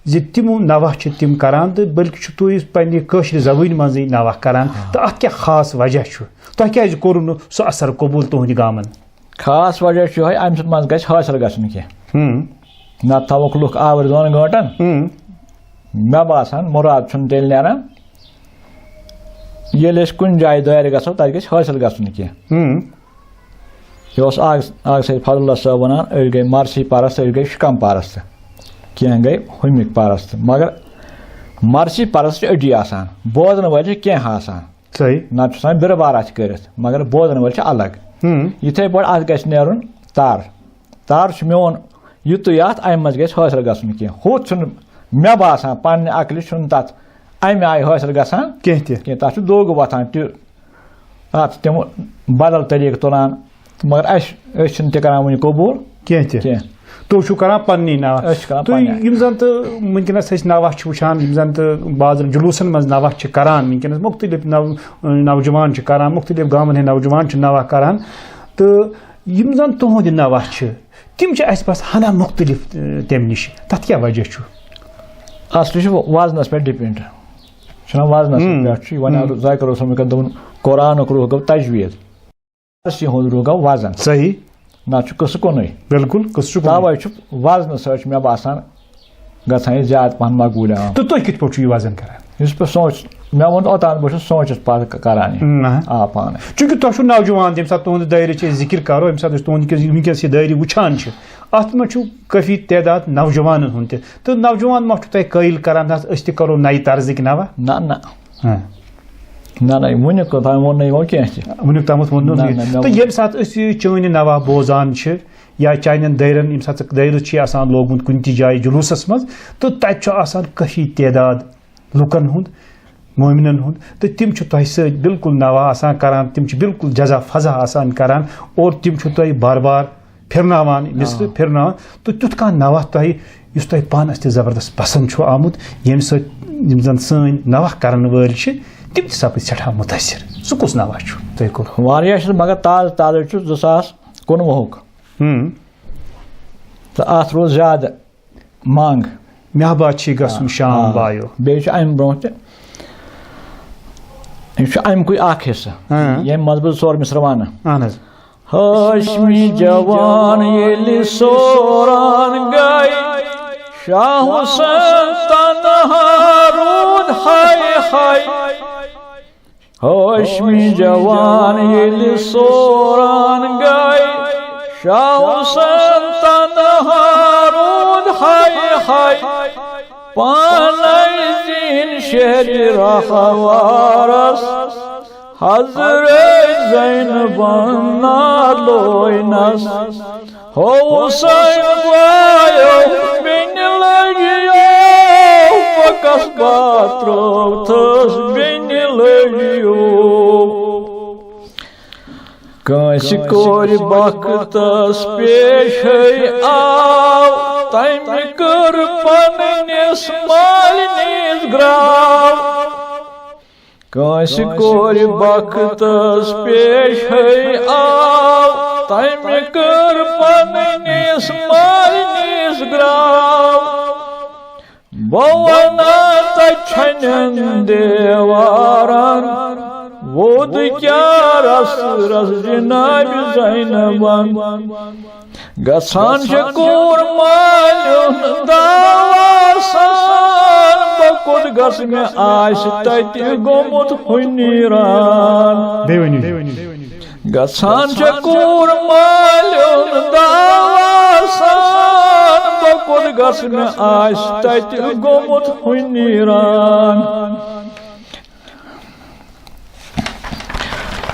زِ تِم نوحہٕ چھِ تِم کران، تہٕ بلکہِ چھُ تُہۍ پننہِ کٲشرِ زبٲنۍ منٛزٕے نوحہٕ کران۔ تہٕ اَتھ کیٛاہ خاص وجہ چھُ؟ تۄہہِ کیٛازِ کوٚروٕ نہٕ سُہ اثر قبوٗل تُہٕنٛدِ گامَن؟ خاص وجہ چھُ یِہوٚے، اَمہِ سۭتۍ منٛز گژھِ حٲصِل گژھُن کینٛہہ۔ ہُم۔ نَتہٕ تھاووکھ لُکھ آوٕرۍ دۄن گٲنٛٹَن۔ ہُم۔ مےٚ باسان، مُراد چھُنہٕ تیٚلہِ نیران، ییٚلہِ أسۍ کُنہِ جایہِ دٲرِ گژھو، تَتہِ گژھِ حٲصِل گژھُن کینٛہہ۔ ہُم۔ یہِ اوس اکھ، اکھ سید فضل اللہ صٲب وَنان، أڑۍ گٔے مرثی پرست، أڑۍ گٔے شکم پرست، کینٛہہ گٔے ہُمِکۍ پرست۔ مگر مرثی پرست چھِ أڑی آسان، بوزن وٲلۍ چھِ کینٛہہ آسان۔ صحیح۔ نتہٕ چھُ آسان بِرٕ بار اَتھِ کٔرِتھ، مگر بوزن وٲلۍ چھِ الگ۔ ہُم۔ یِتھَے پٲٹھۍ اَتھ گژھِ نیرُن تر۔ تر چھُ میون یُتُے اَتھ، اَمہِ منٛز گژھِ حٲصِل گژھُن کینٛہہ۔ ہُتھ چھُنہٕ مےٚ باسان، پننہِ عقلہِ چھُنہٕ تَتھ اَمہِ آیہِ حٲصِل گژھان کینٛہہ تہِ۔ کینٛہہ۔ تَتھ چھُ دوٚگ وۄتھان تہِ، اَتھ چھِ تِم بدل طریٖقہٕ تُلان، مگر اَسہِ، أسۍ چھِنہٕ تہِ کران وُنہِ قبوٗل کینٛہہ تہِ۔ کینٛہہ۔ تُہۍ چھِو کران پننی نوحہٕ۔ أسۍ چھِ کران تُہۍ پننہِ۔ یِم زن تہٕ وٕنکیٚنس أسۍ نوحہٕ چھِ وٕچھان، یِم زن تہٕ بازرن جلوٗسن منٛز نوحہٕ چھِ کران، وٕنکیٚنس مُختٔلِف نو-، نوجوان چھِ کران، مُختٔلِف گامن ہٕنٛدۍ نوجوان چھِ نوحہٕ کران، تہٕ یِم زن تُہنٛدۍ نوحہٕ چھِ، تِم چھِ اَسہِ بس ہنا مُختٔلِف، اَ، تَمہِ نِش۔ تَتھ کیٛاہ وجہ چھُ؟ اصلی چھُ وزنس پٮ۪ٹھ ڈِپینڈ۔ چھُنہ وزنس ہم۔ پٮ۪ٹھ چھُ یہِ وَنان، ہم۔ ذاکر حسین کٔر دوٚپُن، قرآنُک روح گوٚو تجویٖد، فارسی ہُنٛد روح گوٚو وزن۔ صحیح۔ نہ چھُ قٕصہٕ کُنُے۔ بالکل، قٕصہٕ چھُ کُنُے۔ تَوَے چھُ وزنہٕ سۭتۍ چھُ مےٚ باسان گژھان یہِ زیادٕ پَہَن مقبوٗل یِوان۔ تہٕ تُہۍ کِتھ پٲٹھۍ چھُو یہِ وزن کران؟ یُس بہٕ سونٛچ، مےٚ ووٚن اوٚتام، بہٕ چھُس سونٛچَس پَتہٕ ک-، کران یہِ۔ نہ۔ آ، پانَے۔ چوٗنٛکہِ تۄہہِ چھُو نوجوان، ییٚمہِ ساتہٕ تُہُنٛد دٲیرٕ چھِ أسۍ ذِکِر کرو، ییٚمہِ ساتہٕ أسۍ تُہُنٛد وٕنکیٚس، وٕنکیٚس یہِ دٲیرٕ وٕچھان چھِ، اَتھ منٛز چھُ کٲفی تعداد نوجوانَن ہُنٛد تہِ۔ تہٕ نوجوان ما چھُو تۄہہِ قٲیِل کران، نہ حظ، أسۍ تہِ کرو نَیہِ طرزٕکۍ نوحہٕ؟ نہ، نہ۔ ہاں۔ نہ، نہ، وُنیُک تام ووٚن نہٕ یِمو کینٛہہ تہِ۔ وُنیُک تامَتھ ووٚن نہٕ نہ، یِمو۔ نہ، مےٚ تہٕ ووٚن ییٚمہِ ساتہٕ أسۍ یہِ چٲنۍ نوحہٕ بوزان چھِ، یا چانٮ۪ن دٲیرَن، ییٚمہِ ساتہٕ ژٕ دٲیرَس چھِ آسان لوگمُت کُنہِ تہِ جایہِ جلوٗسَس منٛز، تہٕ تَتہِ چھُ آسان کٲفی تعداد لُکَن ہُنٛد، مومنَن ہُنٛد، تہٕ تِم چھِ تۄہہِ سۭتۍ بالکل نوحہٕ آسان کران، تِم چھِ بالکل جزا فضا آسان کران، اور تِم چھِ تۄہہِ بار بار پھِرناوان، مِصرٕ آ۔ پھِرناوان، تہٕ تیُتھ کانٛہہ نوحہٕ تۄہہِ، یُس تۄہہِ پانَس تہِ زبردست پسنٛد چھُ آمُت، ییٚمہِ سۭتۍ یِم زَن سٲنۍ نوحہٕ کرَن وٲلۍ چھِ، تِم تہِ سَپٕدۍ سٮ۪ٹھاہ مُتٲثِر۔ سُہ کُس نوحہٕ چھُ تۄہہِ کوٚرمُت؟ واریاہ چھِ، مگر تازٕ تازٕ چھُ زٕ ساس کُنوُہُک۔ ہُم۔ تہٕ اَتھ روٗز زیادٕ منٛگ۔ مےٚ با چھی گژھُن آ، شام آ۔ بایو۔ بیٚیہِ چھُ اَمہِ برونٛہہ تہِ، یہِ چھُ اَمہِ کُے اَکھ حِصہٕ، ہاں۔ ییٚمہِ منٛز بہٕ زٕ ژور مِصرٕ وَنہٕ۔ اَہَن حظ۔ ہاشمی جوان ییٚلہِ سوران گٔے، شاہ حسین تنہا روٗد ہاے ہاے۔ ہاشمی جوان ییٚلہِ سوران گٔے، شاہ حسین تنہا روٗد ہاے ہاے۔ پانے زین شہر راہوارس، حضرت زینبن نالوینس۔ ہو حسین بایو، بیٚنہِ لٔجیو، بہٕ کس باتروتھس بیٚنہِ لٔجیو۔ کٲنٛسہِ کوٚر بختس پیش ہے آو، تٔمۍ کٔر پننِس مالنِس گراو۔ کٲنٛسہِ کورِ بختس پیش ہے آو، تٔمۍ کٔر پننِس مالنِس گراو۔ بہٕ وَنان تَتہِ چھَنٮ۪ن دیوارَن ووٚد کیٛاہ رَس رَس جِنابِ زینبَن۔ گژھان چھےٚ کوٗر مالیُن دعوا سان، بہٕ کوٚت گژھٕ، مےٚ آسہِ تَتہِ گوٚمُت ہُنیران۔ بیٚیہِ ؤنِو۔ گژھان چھےٚ کوٗر مالیُن دعوا سان، بہٕ کوٚت گژھٕ، مےٚ آسہِ تَتہِ گوٚمُت ہُنیران۔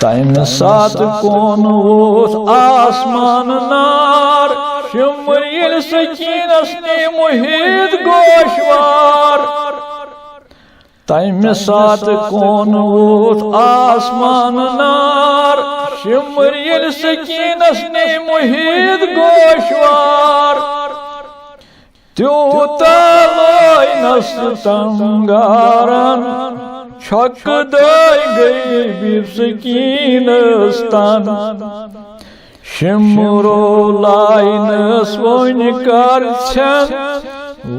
تَمہِ ساتہٕ کون ووت آسمان نار، شِمبٕر ییٚلہِ سکیٖنَس نی محیط گوشوار۔ تَمہِ ساتہٕ کون ووت آسمان نار، شِمبٕر ییٚلہِ سکیٖنَس نی محیط گوشوار۔ تیوٗتاہ لٲینَس تنگارَن، چھۄکہٕ دٲے گٔے بِب سکیٖنَس تن۔ شِمبرو لاینَس وۄنۍ کر ژھٮ۪ن،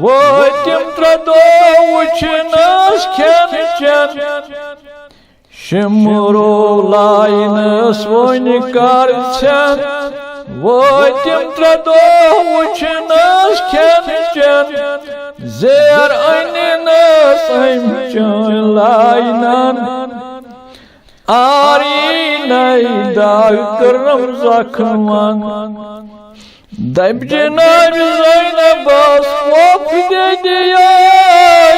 وٲتۍ تِم ترٛےٚ دۄہ وٕچھنَس کھٮ۪ن چٮ۪ن۔ شِمبرو لاینَس وۄنۍ کر ژھٮ۪ن، وٲتۍ تِم ترٛےٚ دۄہ وٕچھنَس کھٮ۪ن چٮ۪ن۔ زیر أنِنَس أمۍ چٲنۍ لاینَن، آری نَے داغ کٔرٕم زخمن۔ دَپہِ جِنابِ زینبَس پۄپھ دِدِیے،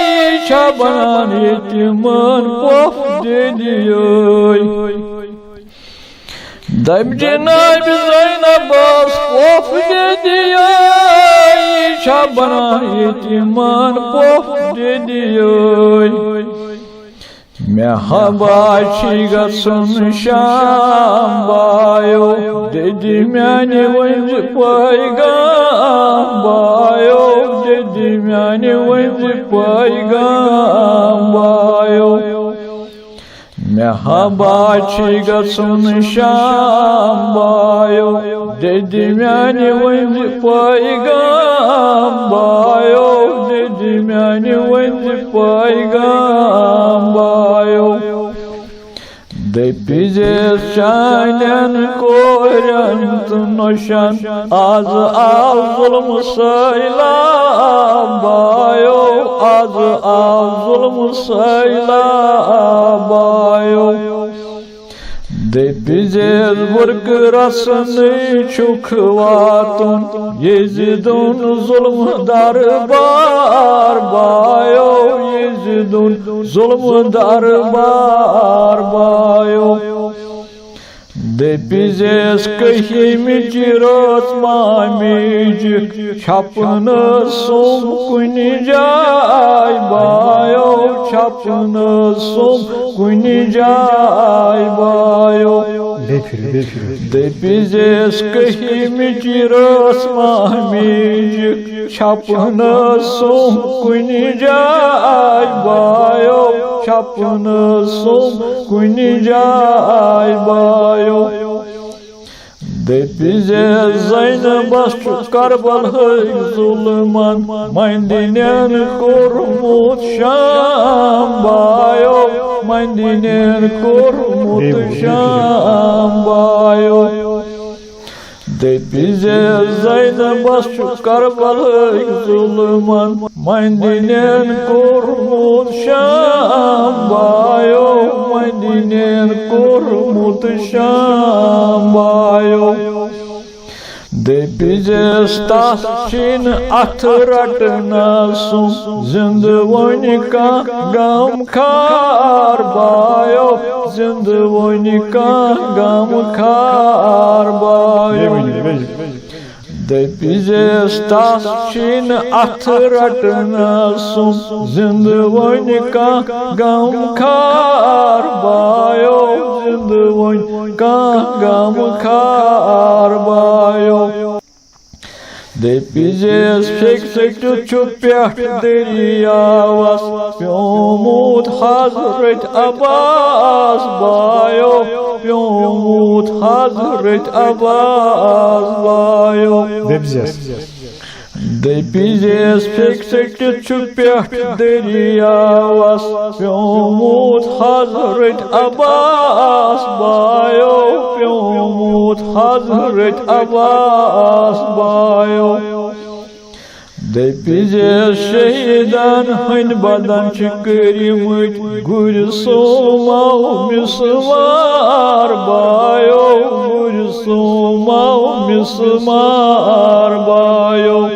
یہِ چھا بنان یتیٖمن پۄپھ دِدِیے۔ دَپہِ جِنابِ زینبَس پۄپھ دِدِیے، یہِ چھا بنان یتیٖمن پۄپھ دِدِیے۔ مےٚ ہبا چھی گژھُن شام بایو، دِدِ میانہِ ؤنزِ پیغام بایو، دِدِ میانہِ ؤنزِ پیغام بایو۔ مےٚ ہبا چھی گژھُن شام بایو، دِدِ میانہِ ؤنزِ پیغام بایو، دِدِ میانہِ ؤنزِ پیغام بایو۔ دٔپِزیس چانٮ۪ن کورٮ۪ن تہٕ نۄشن، از آو ظلم سٲیلاب بایو، از آو ظلم سٲیلاب بایو۔ دٔپِزیس بُرکہٕ رسنٕے چھُکھ واتُن، یزیدُن ظلم دربار بایو، یزیدُن ظلم دربار بایو۔ دٔپِزیس کٔہِمِچ رٲژ مامیٖجہِ، چھپنہٕ سوٚم کُنہِ جایہِ بایو، چھپنہٕ سوٚم کُنہِ جایہِ بایو۔ بیٚیہِ پھِرِ، بیٚیہِ پھِرِ۔ دٔپِزیس کٔہِمِچ رٲژ مامیٖجہِ، چھپنہٕ سوٚم کُنہِ جایہِ بایو، چھپنہٕ سوٚم کُنہِ جایہِ بایو۔ دٔپِزیس زینبس چھُ کربلہٕکۍ ظُلمن مندِنٮ۪ن کوٚرمُت شام بایو، مندِنٮ۪ن کوٚرمُت شام بایو۔ دٔپِزیس زینبس چھُ کربلٕکۍ ظُلمن مندِنٮ۪ن کوٚرمُت شام بایو، مندِنٮ۪ن کوٚرمُت شام بایو۔ دٔپِزیس تس چھِنہٕ اتھٕ رٹنس سُم زِندٕ وۄنۍ کانٛہہ غم خار بایو، زِندٕ وۄنۍ کانٛہہ غم خار بایو۔ دٔپِزیس تس چھِنہٕ اتھٕ رٹنس سُم زِندٕ وۄنۍ کانٛہہ غم خار بایو، زِندٕ وۄنۍ کانٛہہ غم خار بایو۔ دٔپۍ زیس فِکسٕٹہِ چھُ پٮ۪ٹھ دٔریاوس پیومُت حضرت عباس بایو، پیومُت حضرت عباس بایو۔ دٔپۍ زیس۔ دٔپۍ زیس فِکسٕٹہِ چھُ پٮ۪ٹھ دٔریاوس پیومُت حضرت عباس بایو، پیومُت حضرت عباس بایو۔ دٔپۍ زیس شہیدن ہٕنٛدۍ بدن چھِ کٔرمٕتۍ گُرۍ سومو مسمار بایو، گُرۍ سومو مسمار بایو،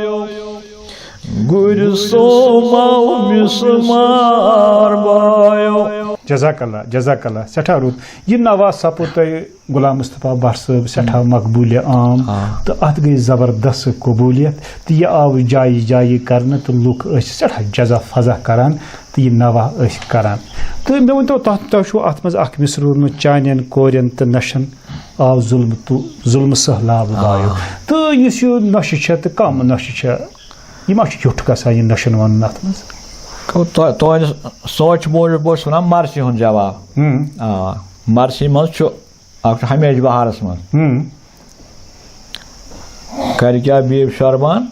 گُرۍ سومو مسمار بایو۔ جزاک اللہ، جزاک اللہ، سٮ۪ٹھاہ رُت۔ یہِ نوا سپُد تۄہہِ غلام مصطفیٰ بٹ صٲب سٮ۪ٹھاہ مقبوٗلِ عام، آ۔ تہٕ اَتھ گٔے زبردست قبوٗلیت، تہٕ یہِ آو جایہِ جایہِ کرنہٕ، تہٕ لُکھ ٲسۍ سٮ۪ٹھاہ جزا فضا کران، تہٕ یہِ نوا ٲسۍ کران۔ تہٕ مےٚ ؤنۍتو، تۄہہِ، تۄہہِ چھُو اَتھ منٛز اکھ مِصرٕ روٗدمُت چانٮ۪ن کورٮ۪ن تہٕ نۄشَن آو ظُلمہٕ تہٕ ظُلمہٕ سٔہلاب آ۔ وایو۔ تہٕ یُس یہِ نۄشہِ چھےٚ تہٕ کم نۄشہِ چھےٚ، یہِ ما چھُ یُتھ گژھان یہِ نۄشَن وَنُن اَتھ منٛز؟ گوٚو تۄ-، تُہنٛدِ سونٛچہِ موٗجوٗب اوس وَنان مرثی ہُنٛد جواب۔ ہُم۔ آ، مرثی منٛز چھُ، اکھ چھُ ہمیشہِ بہارس منٛز۔ ہُم۔ کرِ کیٛاہ بیٖب شربان،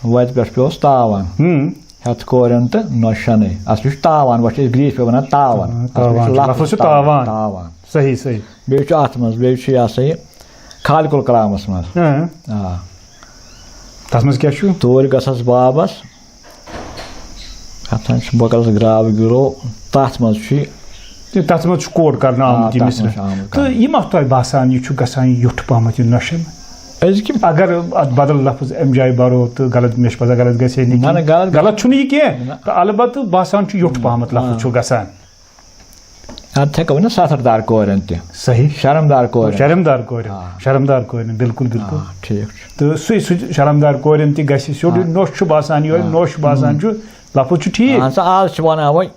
وتہِ پٮ۪ٹھ پیوس تاوان۔ ہُم۔ ہٮ۪تھ کورٮ۪ن تہٕ نۄشہِ شنٕے۔ اصلی چھُ تاوان، وۄنۍ چھِ أسۍ گرٛیٖسۍ پٲٹھۍ وَنان تاوان۔ آ، اصلی چھُ تاوان چھُ، لفظ لفظ چھُ تاوان۔ تاوان۔ صحیح، صحیح۔ بیٚیہِ چھُ اَتھ منٛز، بیٚیہِ چھُ یہِ ہسا یہِ خالق الکلامس منٛز۔ ہاں۔ آ۔ تَتھ منٛز کیٛاہ چھُ؟ توٗرۍ گژھس بابس، اَتھ منٛز چھُ بکرس گراو گِرو، تَتھ منٛز چھُ یہِ۔ تہٕ تَتھ منٛز چھُ quote کرنہٕ آ، آمُت یہِ تَتھ مِصرٕ۔ منٛز چھُ آمُت تہٕ کرنہٕ۔ یہِ ما تۄہہِ باسان، یہِ چھُ گژھان یُتھ پہمتھ یہِ نۄشَن؟ أزکہِ اگر اَتھ بدل لفظ اَمہِ جایہِ بَرو تہٕ غلط، مےٚ چھُ پَتہ غلط گژھِ ہے نہٕ نہ، نہ، کینٛہہ۔ غلط غلط چھُنہٕ یہِ کینٛہہ، نہ۔ تہٕ البتہٕ باسان چھُ یُتھ پہمتھ لفظ آ۔ چھُ گژھان۔ اَتھ ہٮ۪کو ؤنِتھ ستردار کورٮ۪ن تہِ۔ صحیح۔ شرمدار کورٮ۪ن۔ شرمدار کورٮ۪ن۔ آ۔ شرمدار کورٮ۪ن، بِلکُل، بِلکُل۔ آ، ٹھیٖک چھُ۔ تہٕ سُے، سُہ شرمدار کورٮ۪ن تہِ گژھِ سیوٚدُے۔ آ۔ نۄش چھُ باسان یِہوٚے، آ۔ نۄش چھُ باسان چھُ، لفظ چھُ ٹھیٖک۔ اہن سا، آز چھِ وَنان وۄنۍ،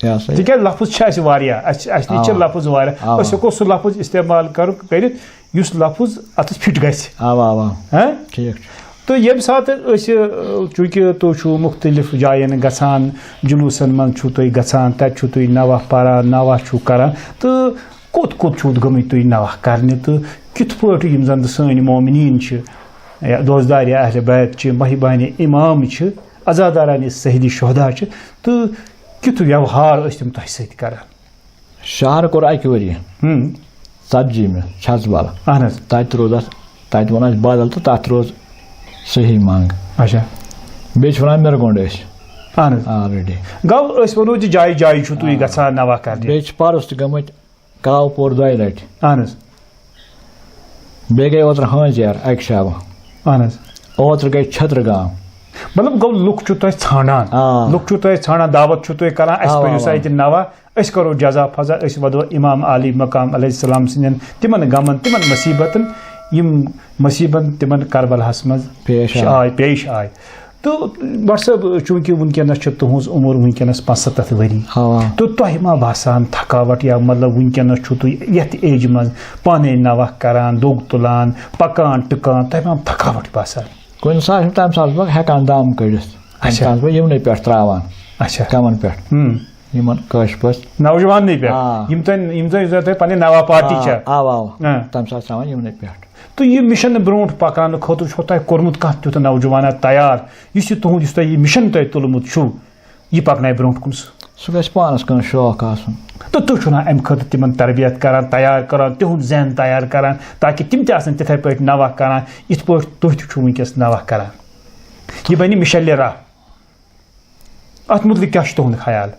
یہِ ہسا یہِ۔ تِکیٛازِ لفظ چھِ اَسہِ واریاہ، اَسہِ، اَسہِ نِش چھِ اَوا۔ لفظ واریاہ۔ اَوا۔ أسۍ ہٮ۪کو سُہ لفظ استعمال کَرُن، کٔرِتھ، یُس لفظ اَتَس فِٹ گژھِ۔ اَوا، اَوا۔ ہہ؟ ٹھیٖک چھُ۔ تہٕ ییٚمہِ ساتہٕ أسۍ، ٲ، چوٗنٛکہِ تُہۍ چھِو مُختٔلِف جایَن گژھان، جلوٗسَن منٛز چھِو تُہۍ گژھان، تَتہِ چھِو تُہۍ نوحہٕ پَران، نوحہٕ چھِو کَران، تہٕ کوٚت کوٚت چھِو گٔمٕتۍ تُہۍ نوحہٕ کَرنہِ، تہٕ کِتھ پٲٹھۍ یِم زَن تہٕ سٲنۍ مومنیٖن چھِ، یا دوستدار یا اہلِ بیت چھِ، مہِبانِ اِمام چھِ، عزادارانِ سیدِ شہدا چھِ، تہٕ کیُتھ ویوہار ٲسۍ تِم تۄہہِ سۭتۍ کَران؟ شہر کوٚر اَکہِ ؤریہِ، ہُم۔ ژتجی مہِ چھژ بل۔ اہن حظ۔ تَتہِ روٗد اَتھ، تَتہِ ووٚن اَسہِ بدل تہٕ تَتھ روٗز صحیح منٛگ۔ اچھا۔ بیٚیہِ چھِ وَنان مِرگونٛڈ أسۍ۔ اہن حظ۔ Already۔ گوٚو أسۍ وَنو زِ جایہِ جایہِ چھُو تُہۍ آ۔ گژھان نوحہٕ کرنہِ۔ بیٚیہِ چھِ پَرُس تہِ گٔمٕتۍ کاوٕ پوٗر دۄیہِ لَٹہِ۔ اہن حظ۔ بیٚیہِ گٔے اوترٕ ہٲنزیر اَکہِ شبہٕ۔ اہن حظ۔ اوترٕ گٔے چھٔترٕ گام۔ مطلب گوٚو لُکھ چھِو تۄہہِ ژھانٛڈان۔ آ۔ لُکھ چھِو تۄہہِ ژھانٛڈان، دعوت چھِو تُہۍ کران، اَسہِ آ، پٔرِو آ، سا آ۔ ییٚتہِ نوحہٕ، أسۍ کرو جزا فضا، أسۍ وَدو اِمام علی مقام علیہ السلام سٕنٛدٮ۪ن تِمن غمن، تِمن مصیبتن، یِم مصیبت تِمن کربلاہس منٛز پیش آے۔ آے، پیش آے۔ تہٕ بٹ صٲب، چوٗنٛکہِ وٕنکیٚنَس چھِ تُہٕنٛز عمر وٕنکیٚنَس پانٛژسَتتھ ؤری، آ۔ تہٕ تۄہہِ ما باسان تھکاوٹ، یا مطلب وٕنکیٚنَس چھُو تُہۍ یَتھ ایجہِ منٛز پانَے نوحہٕ کران، دوٚگ تُلان، پکان ٹٕکان، تۄہہِ ما تھکاوٹ باسان؟ کُنہِ ساتہٕ چھُ تَمہِ ساتہٕ بہٕ ہٮ۪کان دم کٔڑِتھ، اچھا۔ تَمہِ ساتہٕ بہٕ یِمنٕے پٮ۪ٹھ تراوان، اچھا۔ کمن پٮ۪ٹھ؟ ہُم۔ یِمن کٲشِر پٲٹھۍ۔ نوجوانٕے پٮ۪ٹھ۔ آ۔ یِم تۄہہِ، یِم تۄہہِ، یُس تۄہہِ پنٕنہِ نوا پارٹی آ، چھےٚ۔ آ، آ۔ آ۔ تَمہِ ساتہٕ چھِ تھاوان یِمنٕے پٮ۪ٹھ۔ تہٕ یہِ مِشن برونٛٹھ پکنہٕ خٲطرٕ چھُو تۄہہِ کوٚرمُت کانٛہہ تیُتھ نوجوانا تیار، یُس یہِ تُہُنٛد، یُس تۄہہِ یہِ مِشن تۄہہِ تُلمُت چھُو، یہِ پکنایہِ برونٛٹھ کُن سُہ؟ سُہ گژھِ پانس کانٛہہ شوق آسُن۔ تہٕ تُہۍ چھُو نا اَمہِ خٲطرٕ تِمن تربیت کران، تیار کران، تِہُنٛد ذہن تیار کران، تاکہِ تِم تہِ آسن تِتھے پٲٹھۍ نوحہٕ کران، یِتھ پٲٹھۍ تُہۍ تہِ چھِو وٕنکیٚس نوحہٕ کران؟ یہِ بنہِ مِشن لیرا۔ اَتھ مُتعلِق کیٛاہ چھُ تُہُنٛد خیال؟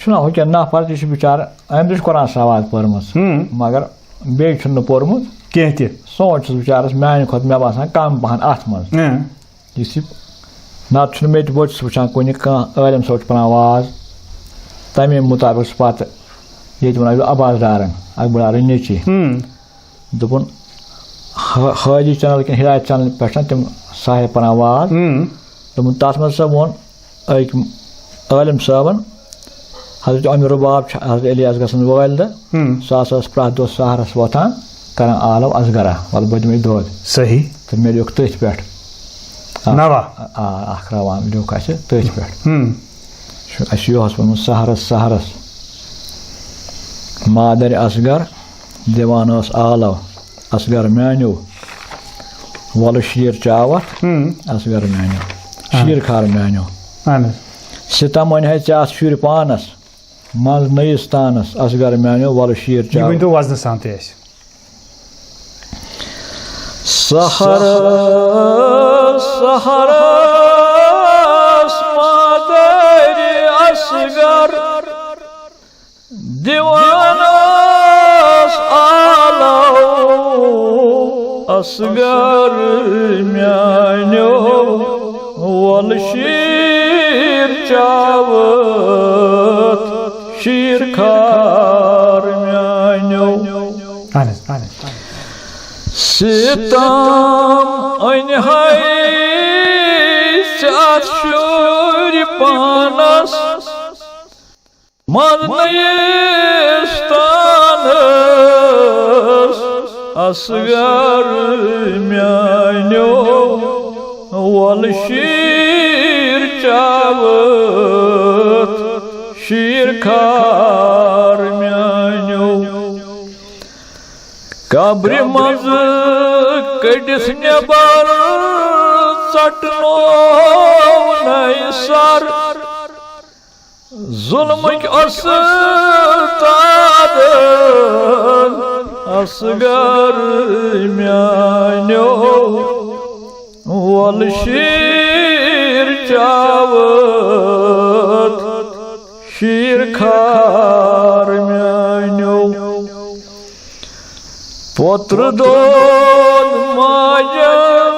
چھُنہ ہُہ کیٛاہ نفر تہِ چھُ بِچارٕ، أمۍ تہِ چھُ قرآن سواد پٔرمٕژ، ہُم۔ مگر بیٚیہِ چھُنہٕ نہٕ پوٚرمُت۔ کینٛہہ تہِ۔ سونٛچ چھُس بِچارَس میٛانہِ کھۄتہٕ مےٚ باسان کَم پَہَن اَتھ منٛز۔ اۭں۔ یُس یہِ، نَتہٕ چھُنہٕ مےٚ تہِ، بہٕ چھُس وٕچھان کُنہِ کانٛہہ عٲلِم صٲب چھُ پَران واز، تَمے مُطابِق چھُ پَتہٕ ییٚتہِ وَنان یہِ عباس ڈارَن، اَکبر ڈارٕنۍ نیٚچی۔ ہُم۔ دوٚپُن، ہا-، ہادی چینل کِنہٕ ہدایت چینل پٮ۪ٹھ چھَنہٕ تِم صاحب پَران واز۔ ہُم۔ دوٚپُن، تَتھ منٛز ہسا ووٚن أکۍ عٲلِم صٲبَن، حضرت عمر باب چھُ حضرت الیاس گژھن والدٕ، ہُم۔ سُہ ہسا ٲس پرٛٮ۪تھ دۄہ سحرَس وۄتھان، کران عالم اصغرا، وَلہٕ بہٕ دِمَے دۄد۔ صحیح۔ تہٕ مےٚ لیوٚکھ تٔتھۍ پٮ۪ٹھ۔ نوا۔ آ، اکھ روان لیوٚکھ اَسہِ تٔتھۍ پٮ۪ٹھ۔ ہم۔ چھُ اَسہِ یُہُس ووٚنمُت سحرس، سحرس۔ مادرِ اصغر دِوان ٲس آلو، اصغر میٛانیو، وَلہٕ شیٖر چاوَتھ، ہم۔ اصغر میٛانیو، آ۔ شیٖر خار میٛانیو۔ اہن حظ۔ ستم أنۍ ہے ژےٚ اَتھ شُرۍ پانس، منٛز نٔیِس تانس، اصغر میٛانیو، وَلہٕ شیٖر یہِ چاوَتھ۔ ؤنۍتو وزنہٕ سان تہِ اَسہِ۔ سحر، سحرس مادرِ اصغر دِوان ٲس آلو، اصغر میٛانیو، وَلہٕ شیٖر چاوَتھ، شیٖر خار میٛانیو۔ اہن حظ، اہن حظ، اہن حظ۔ ستم أنۍ ہے ژےٚ اَتھ شُرۍ پانس، منٛز نٔیِس تانس، اصغر میٛانیو، وَلہٕ شیٖر چاوَتھ، شیٖر خار میٛانیو۔ قبرِ منٛز کٔڑِتھ نٮ۪بر ژٹنوونَے سر۔ ظُلمٕکۍ اُستاد اصغر میٛانیو، وَلہٕ شیٖر چاوَتھ، شیٖر خار میٛانیو۔ پوترٕ دود ماجن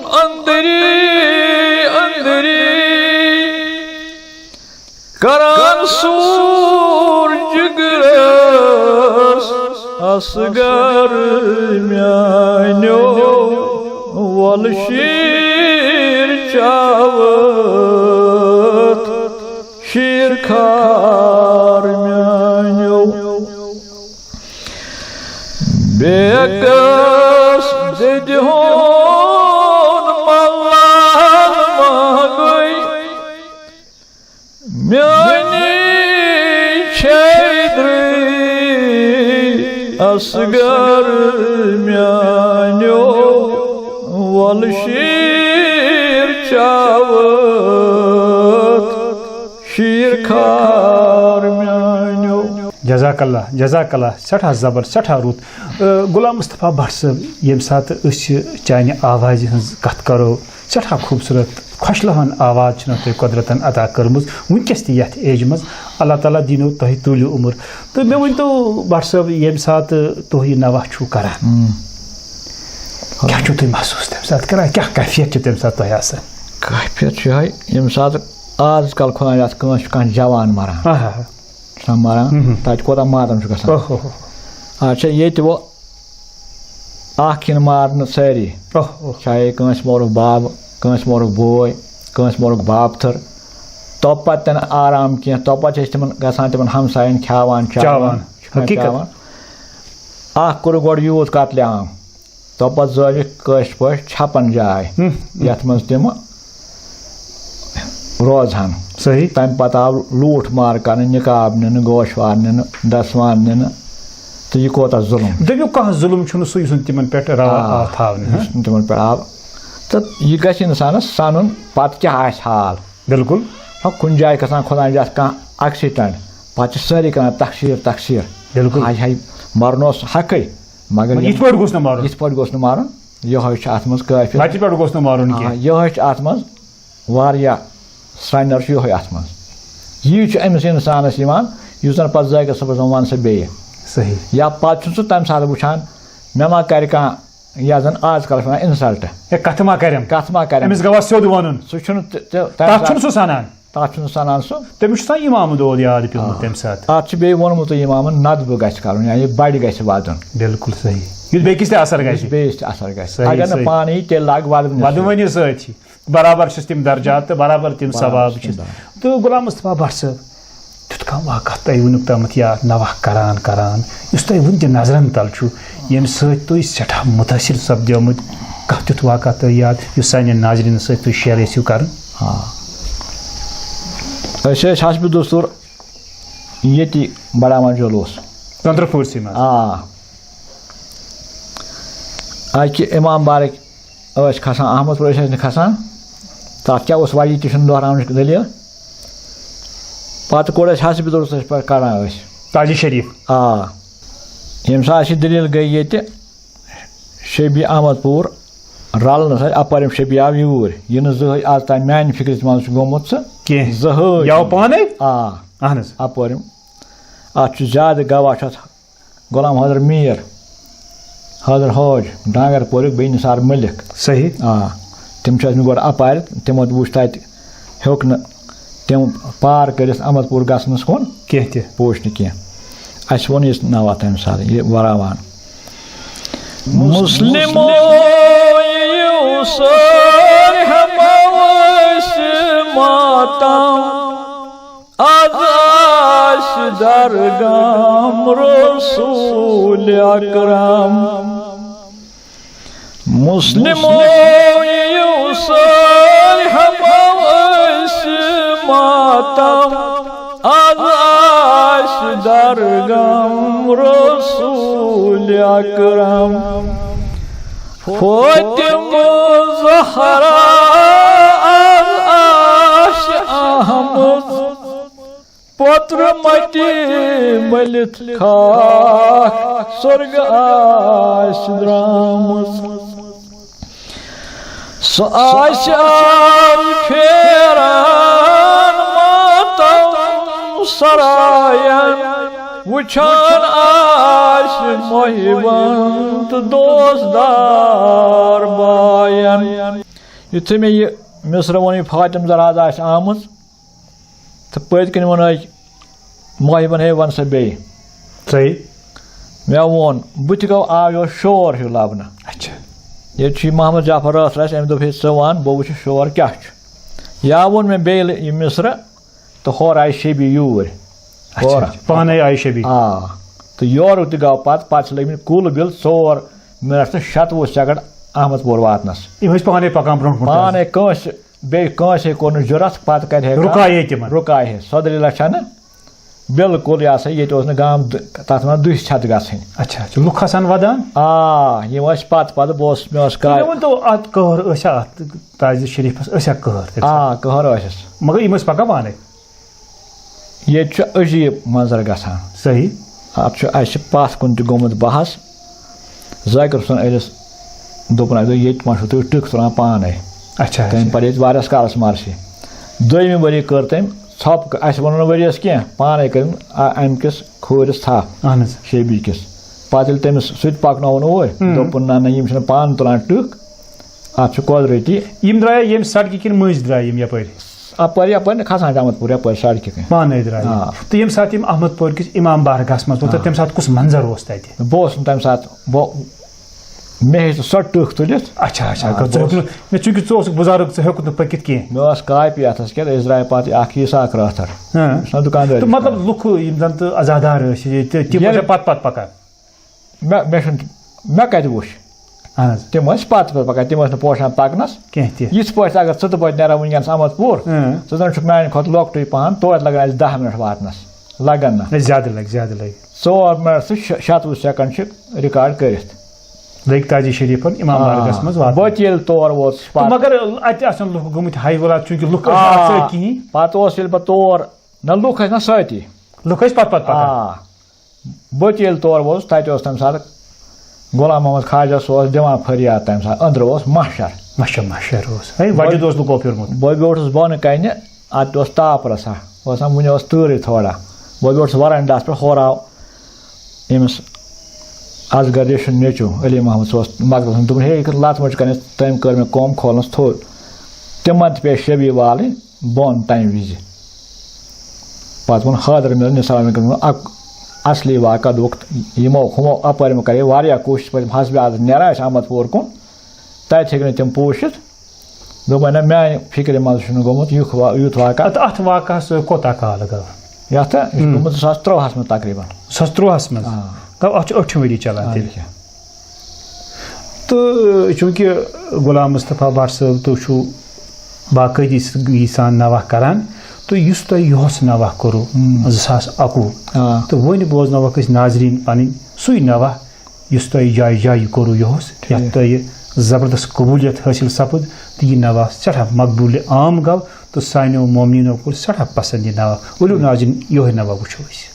أنٛدری أنٛدری، کران سوٗر جگرس اصغر میٛانیو، وَلہٕ شیٖر چاوَتھ، شیٖر خار میٛانیو۔ بیکس دِدِ ہُن ملال منٛگٕے، میٛٲنی چھیدرٕے اصغر میٛانیو، وَلہٕ شیٖر چاوَتھ، شیٖر خار میٛانیو۔ جزاک اللہ، جزاک اللہ، سٮ۪ٹھاہ زبر، سٮ۪ٹھاہ رُت۔ آ، غلام مصطفیٰ بٹ صٲب، ییٚمہِ ساتہٕ أسۍ چانہِ آوازِ ہٕنٛز کتھ کرو، سٮ۪ٹھاہ خوٗبصوٗرت، خۄش لہن آواز چھِنو تۄہہِ قۄدرتن عطا کٔرمٕژ وٕنکیٚس تہِ یتھ ایجہِ منٛز۔ اللہ تعالیٰ دِنو تۄہہِ طوٗلہِ عمر۔ تہٕ مےٚ ؤنۍ تو بٹ صٲب، ییٚمہِ ساتہٕ تُہۍ یہِ نوح چھِو کران، ہم۔ کیٛاہ چھِو تُہۍ محسوٗس تَمہِ ساتہٕ کران؟ کیٛاہ کیفیت چھِ تَمہِ ساتہٕ تۄہہِ آسان؟ کیفیت چھِ یِہوٚے، ییٚمہِ ساتہٕ آز کل خۄداے یَتھ کٲنٛسہِ چھُ کانٛہہ جوان مَران۔ آہا۔ چھُنہ مَران، مہم۔ تَتہِ کوٗتاہ ماتم چھُ گژھان۔ اوہ، اوہ، اوہ۔ آز چھےٚ ییٚتہِ وۄنۍ اَکھ یِن مارنہٕ سٲری۔ اوہ، اوہ۔ چاہے کٲنٛسہِ مورُکھ بَب، کٲنٛسہِ مورُکھ بوے، کٲنٛسہِ مورُکھ بابتھٕر۔ توٚپہٕ پَتہٕ تہِ نہٕ آرام کینٛہہ، توٚپہٕ پَتہٕ چھِ أسۍ تِمَن گژھان، تِمَن ہمسایَن کھیٛاوان، چاوان، چاوان۔ چھِ تِمَن حقیٖقت۔ کھیٛاوان۔ اَکھ کوٚرُکھ گۄڈٕ یوٗت قتلِ عام، توٚپہٕ پَتہٕ زٲوِکھ کٲشِرۍ پٲٹھۍ چھَپَن جاے، ہم۔ یَتھ منٛز تِم روزہَن۔ صحیح۔ تَمہِ پَتہٕ آو لوٗٹھ مار کَرنہٕ، نِقاب نِنہٕ، گوشوار نِنہٕ، دَسوان نِنہٕ، تہٕ یہِ کوٗتاہ ظُلُم۔ دٔپِو، کانٛہہ ظُلُم چھُنہٕ سُہ، یُس نہٕ تِمَن پٮ۪ٹھ راوان آ، آو تھاونہٕ، ہہ؟ یُس نہٕ تِمَن پٮ۪ٹھ آو۔ تہٕ یہِ گژھِ اِنسانَس سَنُن، پَتہٕ کیٛاہ آسہِ حال۔ بِلکُل۔ ہا، کُنہِ جایہِ گژھان خۄداے جاتھ کانٛہہ accident، پَتہٕ چھِ سٲری کَران تقسیٖر، تقسیٖر۔ بِلکُل۔ ہاے ہاے، مَرُن اوس حقٕے، مگر مگر یِم یِتھ پٲٹھۍ گوٚژھ نہٕ مَرُن۔ یِتھ پٲٹھۍ گوٚژھ نہٕ مَرُن۔ یِہوٚے چھُ اَتھ منٛز کٲفی۔ بَچہِ پٮ۪ٹھ گوٚژھ نہٕ مَرُن آ، کینٛہہ۔ یِہوٚے چھُ اَتھ منٛز واریاہ سرٛنٮ۪ر چھُ یِہوٚے اَتھ منٛز۔ یی چھُ أمِس اِنسانَس یِوان، یُس زَن پَتہٕ زٲگَس صُبحَس وَنان سُہ بیٚیہِ۔ صحیح۔ یا پَتہٕ چھُنہٕ سُہ تَمہِ ساتہٕ وٕچھان، مےٚ ما کَرِ کانٛہہ، یا زَن آز کَل چھِ وَنان insult۔ ہے، کَتھٕ ما کَرٮ۪م؟ کَتھٕ ما کَرٮ۪م؟ أمِس گوٚوا سیوٚد وَنُن۔ سُہ چھُنہٕ تہِ-، تہِ-، تَمہِ تَتھ ساتہٕ چھُنہٕ سُہ سَنان۔ تَتھ چھُنہٕ سَنان سُہ۔ تٔمِس چھُ آسان اِمامہٕ دود یاد پیوٚمُت آ۔ تَمہِ ساتہٕ۔ اَتھ چھُ بیٚیہِ ووٚنمُت یِمامَن، ندبہٕ گژھِ کَرُن، یعنی بَڑِ گژھِ وَدُن۔ بِلکُل صحیح۔ یُتھ بیٚکِس تہِ اَثر یُتھ گژھِ۔ بیٚیہِ تہِ اَثر گژھِ۔ صحیح، اگر نہٕ صحیح۔ پانہٕ یی، تیٚلہِ لاگ وَدوٕنِس وَدوٕنۍ سۭتۍ۔ یہِ سۭتۍ۔ برابر چھِس تِم درجات تہٕ برابر تِم برابر ثواب چھِس چھِس۔ تِم درجات۔ تہٕ غلام مصطفیٰ بٹ صٲب، تیُتھ کانٛہہ واقعہ تۄہہِ وٕنیُک تامَتھ یا نوح کران کران، یُس تۄہہِ وٕنہِ تہِ نظرَن تَل چھُ، ییٚمہِ سۭتۍ تُہۍ سٮ۪ٹھاہ مُتٲثِر سَپدیمٕتۍ، تیُتھ واقعہ تہٕ یاد یُس سانٮ۪ن ناظریٖنَن سۭتۍ تُہۍ شیئر ٲسِو کَرُن؟ آ۔ أسۍ ٲسۍ حسب دستور ییٚتی بڑاوان جلوس۔ ژندرپوٗرسٕے منٛز؟ آ۔ اَکہِ امام بارٕکۍ ٲسۍ کھسان، احمد پوٗر ٲسۍ نہٕ کھسان۔ تَتھ کیٛاہ اوس وجہ، تہِ چھُنہٕ دۄہراونٕچ دٔلیٖل۔ پَتہٕ کوٚڑ اَسہِ حسب دستورَس پٮ۪ٹھ کَڑان ٲسۍ۔ تاجہِ شریٖف۔ آ۔ ییٚمہِ ساتہٕ اَسہِ یہِ دٔلیٖل گٔے ییٚتہِ، شبی احمد پوٗر رلنہٕ سۭتۍ اپٲرِم شبی آو یوٗرۍ، یہِ نہٕ زٕہٕے آز تام میانہِ فکرِ منٛز چھُ گوٚمُت سُہ کینٛہہ۔ زٕہٕے یہِ آو پانے؟ آ۔ اہن حظ۔ اپٲرِم۔ اتھ چھُ زیادٕ گواہ چھُ اتھ غلام حیدر میر، حیدر حاج، ڈانگر پورُک، بیٚیہِ نثار ملک۔ صحیح۔ آ۔ تِم چھِ ٲسمٕتۍ گۄڈٕ اپارِ، تِمو تہِ وُچھ تتہِ ہیوٚک نہٕ تِم پار کٔرِتھ احمد پوٗر گژھنَس کُن کینٛہہ تہِ۔ پوش نہٕ کینٛہہ۔ اَسہِ ووٚن یہِ ناوہ تَمہِ ساتہٕ، یہِ وراوان۔ مسلمو یِیِو سٲرۍ ہٮ۪مو أسۍ ماتم، از آسہِ درگام رسول اکرم۔ مسلمو یِیِو سٲرۍ ہٮ۪مو أسۍ ماتم، از آسہِ درگام رسول اکرم۔ فاطمہ زہرا از آسہِ آمٕژ، پوترٕ مٹی مٔلِتھ خاک سۄرگہٕ آسہِ درٛامٕژ۔ سۄ آسہِ آز پھیران ماتم سرایَن، وٕچھان آسہِ مۄہِبَن تہٕ دوستدار بایَن۔ یُتھُے مےٚ یہِ مصرٕ ووٚن، یہِ فاطمہ زہرا آسہِ آمٕژ، تہٕ پٔتۍ کِنۍ ووٚن أکۍ مۄہِبَن، "ہے، وَن سا بیٚیہِ۔" صحیح۔ مےٚ ووٚن، بہٕ تہِ گوٚو، آو یورٕ شور ہیوٗ لَبنہٕ۔ اچھا۔ ییٚتہِ چھُ یہِ محمد جعفر رٲتھ رَژھ، أمۍ دوٚپ، "ہے، ژٕ وَن، بہٕ وٕچھِ شور کیٛاہ چھُ۔" یا ووٚن مےٚ بیٚیہِ یہِ مصرٕ، تہٕ ہورٕ آیہِ شبی یوٗرۍ۔ اچھا، ہورٕ۔ اچھا۔ پانَے آیہِ شبی۔ آ۔ تہٕ یورٕ تہِ گوٚو پَتہٕ، پَتہٕ چھِ لٔگۍ مٕتۍ کُل بِل ژور منٹ تہٕ شَتوُہ سیکنڈ احمد پوٗر واتنَس۔ یِم ٲسۍ پانَے پَکان برٛونٛٹھ برٛونٛٹھ حظ۔ پانَے کٲنٛسہِ بیٚیہِ کٲنٛسے کوٚر نہٕ جُرَتھ، پَتہٕ کَرِ ہے کانٛہہ۔ رُکایے تِمَن۔ رُکایہِ ہے۔ سۄ دٔلیٖلہ چھَنہٕ۔ بِلکُل، یہِ ہسا ییٚتہِ اوس نہٕ گام د-، تَتھ وَنان دُہہِ ژھٮ۪تھ گژھٕنۍ۔ اچھا، اچھا، لُکھ کھسان وَدان؟ آ، یِم ٲسۍ پَتہٕ پَتہٕ، بہٕ اوسُس، مےٚ ٲس تُہۍ کاے۔ مےٚ ؤنۍ تو، اَتھ قہر ٲسیٛا اَتھ تاجہِ شریٖفَس، ٲسیٛا قہر تَمہِ آ، ساتہٕ؟ قہر ٲسِس۔ مگر یِم ٲسۍ پَکان پانَے؟ ییٚتہِ چھُ عجیٖب منظر گژھان۔ صحیح۔ اَتھ چھُ اَسہِ پَتھ کُن تہِ گوٚمُت بحث۔ ذاکر حسین عٲلِس دوٚپُن اَکہِ دۄہ، "ییٚتہِ ما چھُو تُہۍ ٹٕکھ تُلان پانَے؟" اچھا، تٔمۍ اچھا۔ پَرِ ییٚتہِ واریاہَس کالَس مَرثی۔ دوٚیمہِ ؤری کٔر تٔمۍ ژھۄپہٕ، اَسہِ ووٚن نہٕ ؤریَس کینٛہہ، پانَے کٔرٕن آ-، اَمہِ کِس کھوٗرِس تھَپھ۔ اہن حظ۔ شیبی کِس۔ پَتہٕ ییٚلہِ تٔمِس سُہ تہِ پَکنووُن اوٗرۍ، ہُم۔ دوٚپُن، "نہ، نہ، یِم چھِنہٕ پانہٕ تُلان ٹٕکھ، اَتھ چھُ قۄدرٔتی۔" یِم درٛایے ییٚمہِ سڑکہِ کِنۍ مٔنٛزۍ درٛایہِ یِم یَپٲرۍ؟ اَپٲرۍ، یَپٲرۍ نہٕ کھسان احمد پوٗر، یَپٲرۍ سڑکہِ کِنۍ۔ پانَے درٛایہِ۔ آ۔ تہٕ ییٚمہِ ساتہٕ یِم احمد پورکِس اِمام بارگاہَس منٛز ووت، آ۔ تَمہِ ساتہٕ کُس منظر اوس تَتہِ؟ بہٕ اوسُس نہٕ تَمہِ ساتہٕ، بہٕ، مےٚ ہیٚچ نہٕ سۄ ٹٕکھ تُلِتھ۔ اچھا، اچھا، آ، گوٚو ژٕ بہٕ ہیوٚکھ اوسُس نہٕ، مےٚ چوٗنٛکہِ ژٕ اوسُکھ بُزرگ، ژٕ ہیوٚکُکھ نہٕ پٔکِتھ کینٛہہ۔ مےٚ ٲس کاپی اَتھَس کیٛاہ، عزرایہِ پَتہٕ اَکھ عیسیٰ اَکھ رٲتھر۔ ہاں۔ یُس نہٕ دُکاندٲری تہٕ چھُ مطلب کَران۔ لُکھ یِم زَن تہٕ عزادار ٲسۍ ییٚتہِ، تِم یِم ٲسۍ پَتہٕ پَتہٕ پَکان۔ مےٚ، مےٚ چھُنہٕ، مےٚ کَتہِ وُچھ؟ اہن حظ۔ تِم ٲسۍ پَتہٕ پَتہٕ پَکان، تِم ٲسۍ نہٕ پوشان پَکنَس۔ کینٛہہ تہِ۔ یِتھ پٲٹھۍ اگر ژٕ تہٕ بہٕ تہِ نیرو وٕنکیٚنَس احمد پوٗر، اۭں۔ ژٕ زَن چھُکھ میٛانہِ کھۄتہٕ لۄکٹُے پَہَن، توتہِ لَگَن اَسہِ دَہ مِنَٹ واتنَس۔ لَگَن نہ۔ نہ، زیادٕ لَگہِ، زیادٕ لَگہِ۔ ژور مِنَٹ تہٕ شےٚ-، شَتوُہ سیکنڈ چھِ ریکارڈ کٔرِتھ۔ لٔگۍ تاجِ شریٖفَن اِمام آ، بارگَس منٛز واتنَس۔ بہٕ تہِ ییٚلہِ تور ووتُس تہٕ پَتہٕ۔ مگر اَتہِ آسَن لُکھ گٔمٕتۍ ہاے وُلاد، چوٗنٛکہِ لُکھ ٲسۍ نہٕ اَتھ آ، سۭتۍ کِہیٖنۍ۔ پَتہٕ اوس ییٚلہِ بہٕ تور، نہ، لُکھ ٲسۍ نہ سۭتی۔ لُکھ ٲسۍ پَتہٕ پَتہٕ پَکان۔ آ۔ بہٕ تہِ ییٚلہِ تور ووتُس، تَتہِ اوس تَمہِ ساتہٕ غلام محمد خواجہ، سُہ اوس دِوان فریاد تَمہِ ساتہٕ، أنٛدرٕ اوس محشر۔ محشر، محشر اوس۔ ہے، وجد اوس لُکو پھیوٗرمُت۔ بہٕ بیوٗٹھُس بۄنہٕ کَنہِ، اَتہِ اوس تاپہٕ رَژھا، اوس نہ وُنہِ اوس تۭرٕے تھوڑا۔ بہٕ بیوٗٹھُس وَرَنڈَس پٮ۪ٹھ، ہورٕ آو أمِس اصغر ریشُن نیٚچوٗ علی محمد، سُہ اوس مَکتَس منٛز۔ دوٚپُن، "ہے، یہِ کِتھ لَتھ مۄٹ چھِ کَران؟" تٔمۍ کٔر مےٚ کٲم، کھولنَس تھوٚد۔ تِمَن تہِ پیٚیہِ شبی والٕنۍ بۄن تَمہِ وِزِ۔ پَتہٕ ووٚن حٲدر مےٚ نثار احمد کٔرمٕژ اَکھ اَصلی واقعہ، دوٚپُکھ، یِمو ہُمو اَپٲرۍ مےٚ کَرے واریاہ کوٗشِش، پَتہٕ یِم حسبِ عادت نیران ٲسۍ احمد پوٗر کُن، تَتہِ ہیٚکہِ نہٕ تِم پوٗشِتھ۔ دوٚپمَے نہ، میٛانہِ فِکرِ منٛز چھُنہٕ گوٚمُت یُتھ وا-، یُتھ واقعہ۔ اَتھ، اَتھ واقعس کوٗتاہ کال گوٚو؟ یَتھ ہا، یہِ چھُ ہُم۔ گوٚمُت زٕ ساس ترٛۆہَس منٛز تقریٖباً۔ زٕ ساس ترٛۆہَس منٛز؟ آ۔ گوٚو، اَتھ چھُ ٲٹھِم ؤری چَلان آ، تیٚلہِ۔ یہِ کیٛاہ؟ تہٕ چوٗنٛکہِ غلام مصطفیٰ بٹ صٲب تُہۍ چھِو باقٲعدگی سان نوحہٕ کران، تہٕ یُس تۄہہِ یُہُس نوحہٕ کوٚروٕ زٕ ساس اَکوُہ، آ۔ تہٕ وۄنۍ بوزناوکھ أسۍ ناظریٖن پنٕنۍ سُے نوحہٕ یُس تۄہہِ جایہِ جایہِ کوٚروٕ یُہُس، یتھ ٹھیٖک۔ تۄہہِ زبردست قبولیت حٲصِل سپٕد، تہٕ یہِ نوحہٕ سٮ۪ٹھاہ مقبوٗلِ عام گوٚو، تہٕ سانیو مومنیٖنو کوٚر سٮ۪ٹھاہ پسنٛد یہِ نوحہٕ۔ ؤلِو ناظریٖن، یِہوٚے نوحہٕ وٕچھو أسۍ۔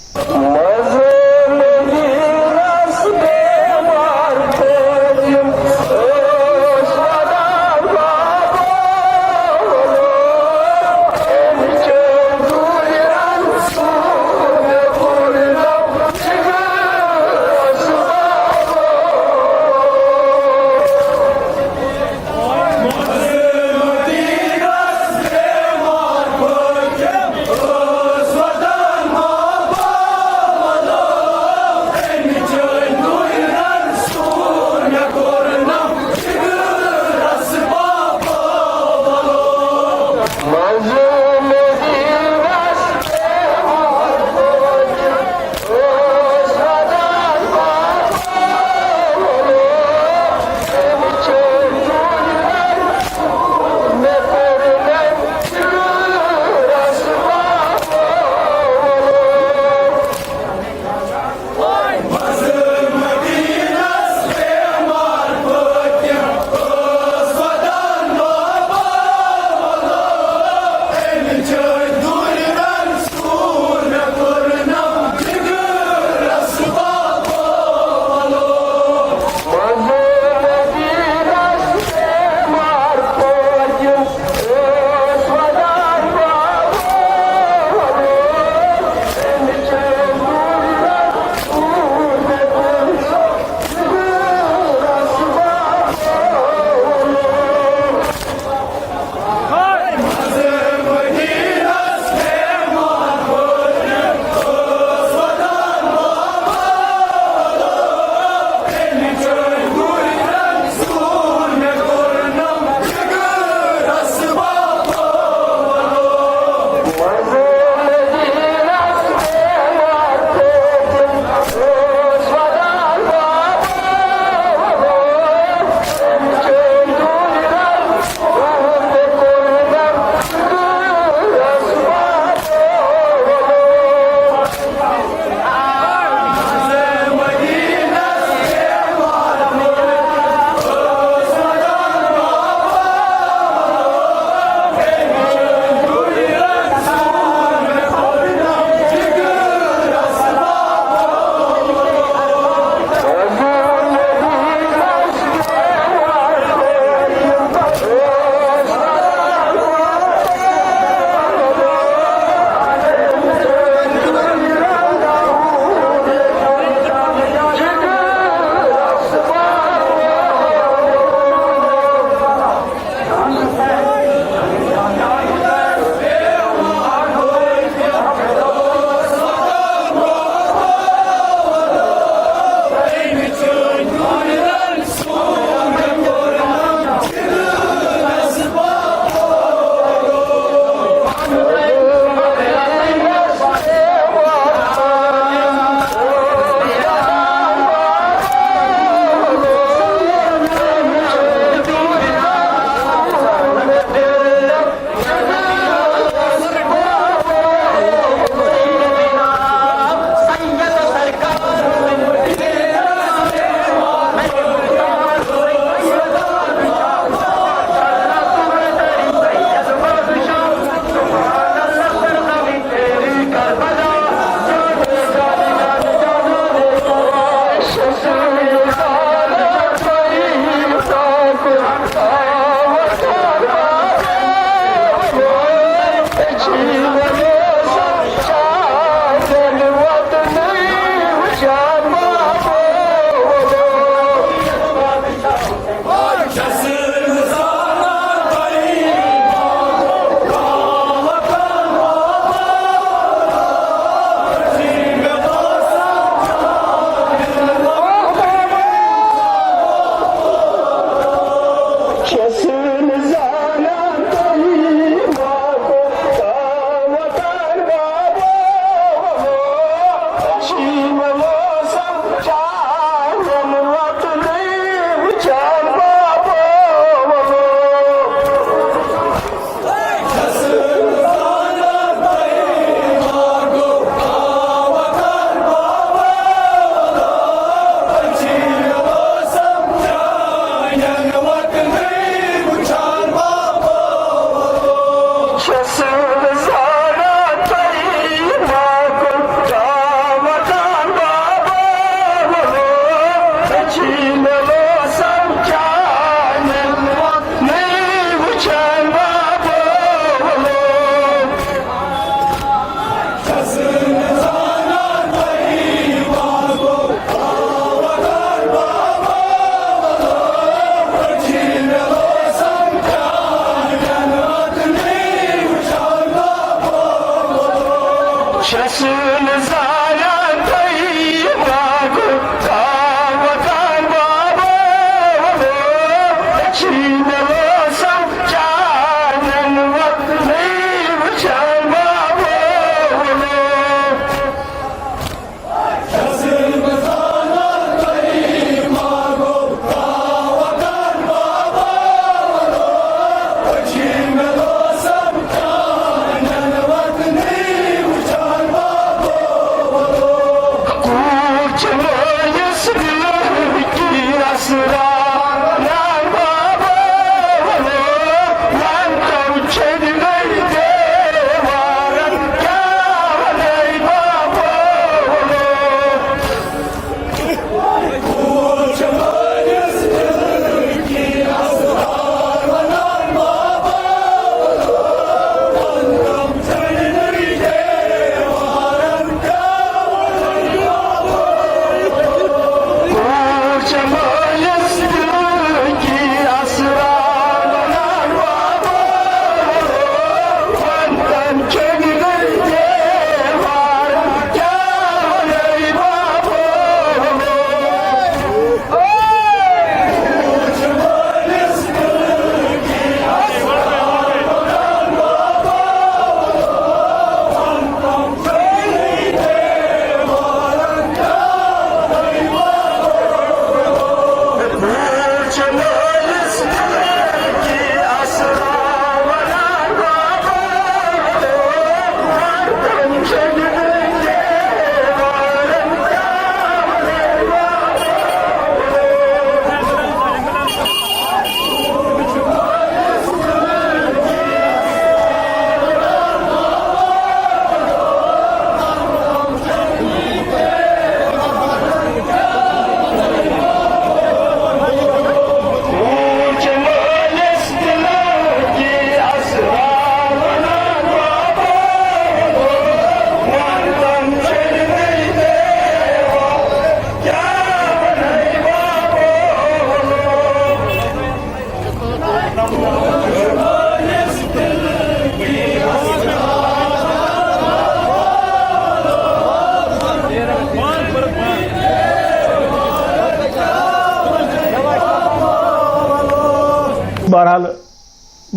بہرحال،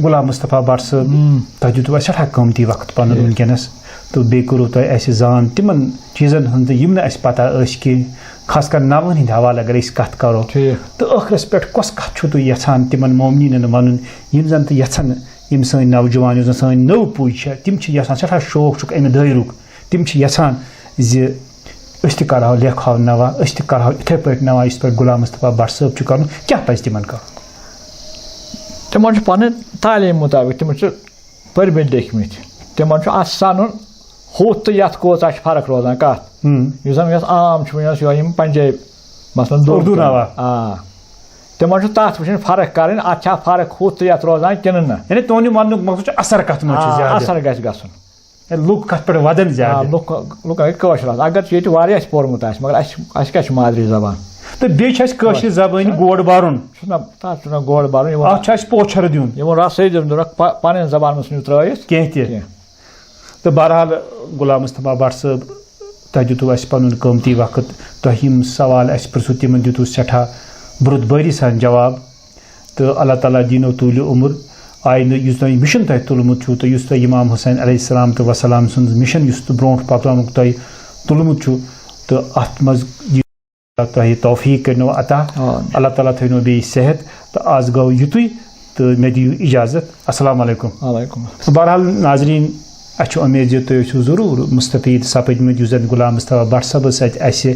غلام مصطفیٰ بٹ صٲب، تۄہہِ دیُتوُ اَسہِ سٮ۪ٹھاہ قۭمتی وقت پَنُن وٕنکیٚنَس، تہٕ بیٚیہِ کوٚروُ تۄہہِ اَسہِ زان تِمَن چیٖزَن ہٕنٛز تہٕ یِم نہٕ اَسہِ پَتہ ٲسۍ کینٛہہ، خاص کر نوَن ہٕنٛدِ حوالہٕ اگر أسۍ کَتھ کَرو۔ تہٕ ٲخرَس پٮ۪ٹھ کۄس کَتھ چھُو تُہۍ یَژھان تِمَن مومنیٖنَن وَنُن، یِم زَن تہٕ یَژھَن، یِم سٲنۍ نوجوان، یُس زَن سٲنۍ نٔو پُے چھےٚ، تِم چھِ یَژھان، سٮ۪ٹھاہ شوق چھُکھ اَمہِ دٲیرُک، تِم چھِ یَژھان زِ أسۍ تہِ کَرہاو، لیکھہاو نوحہٕ، أسۍ تہِ کَرہاو یِتھَے پٲٹھۍ نوحہٕ، یِتھ پٲٹھۍ غلام مصطفیٰ بٹ صٲب چھُ کَرُن، کیٛاہ پَزِ تِمَن کَرُن؟ تِمَن چھُ پَنٕنۍ تعلیٖم مُطٲبِق، تِمَن چھِ پٔرۍمٕتۍ لیٚکھمٕتۍ، تِمَن چھُ اَتھ سَنُن ہُتھ تہٕ یَتھ کوٗتاہ چھِ فرق روزان، کَتھ؟ ہُم۔ یُس زَن وٕنکٮ۪س عام چھُ، وٕنکٮ۪س یۄہَے یِم پنجٲبۍ، مثلاً اُردو نوحہٕ۔ آ۔ تِمَن چھُ تَتھ وٕچھِنۍ فرق کَرٕنۍ، اَتھ چھا فرق ہُتھ تہٕ یَتھ روزان کِنہٕ نہ؟ یعنی تُہُنٛد یہِ وَننُک مقصد چھُ اثر کَتھ منٛز چھُ آ، زیادٕ؟ اثر گژھِ گژھُن۔ ہے، لُکھ کَتھ پٮ۪ٹھ وَدَن آ، زیادٕ؟ لُکھ، لُکھ اگر کٲشُر آسہِ، اگر ژےٚ ییٚتہِ واریاہ آسہِ پوٚرمُت آسہِ، مگر اَسہِ، اَسہِ کیٛاہ چھُ مادری زبان؟ تہٕ بیٚیہِ چھِ اَسہِ کٲشرِ زبٲنۍ گوڈ بَرُن۔ چھُنہ، تَتھ چھُنہ گوڈ بَرُن، یہِ ووٚن اَتھ چھُ اَسہِ پوچھر دیُن۔ یہِ ووٚن رَسٲیِد دیُن، دوٚپُکھ پَ-، پَنٕنۍ زبان مٔژھ نہٕ ترٛٲیِتھ کینٛہہ تہِ۔ کینٛہہ۔ تہٕ بہرحال، غلام مصطفیٰ بٹ صٲب، تۄہہِ دیُتوُ اَسہِ پَنُن قۭمتی وقت، تۄہہِ یِم سوال اَسہِ پِرٛژھوُ، تِمَن دیُتوُ سٮ۪ٹھاہ بُرُت بٲری سان جواب۔ تہٕ اللہ تعالیٰ دیٖنو طوٗلہِ عمر۔ آیندٕ یُس تۄہہِ مِشن تۄہہِ تُلمُت چھُو، تہٕ یُس تۄہہِ امام حسین علیہ السلام تہٕ وسلام سٕنٛز مِشن یُس تہٕ برونٛٹھ پکناونُک تۄہہِ تُلمُت چھُ، تہٕ اتھ منٛز یہِ تۄہہِ توفیق کٔرنو عطا۔ آمین۔ اللہ تعالیٰ تھٲینو بیٚیہِ صحت۔ تہٕ آز گوٚو یِتُے، تہٕ مےٚ دِیِو اجازت۔ السلام علیکم۔ وعلیکم۔ بہرحال ناظرین، اَسہِ چھُ اُمید زِ تُہۍ ٲسِو ضروٗر مُستفیٖد سپٕدمٕتۍ، یُس زَن غلام مصطفیٰ بٹ صٲبَس سۭتۍ اَسہِ،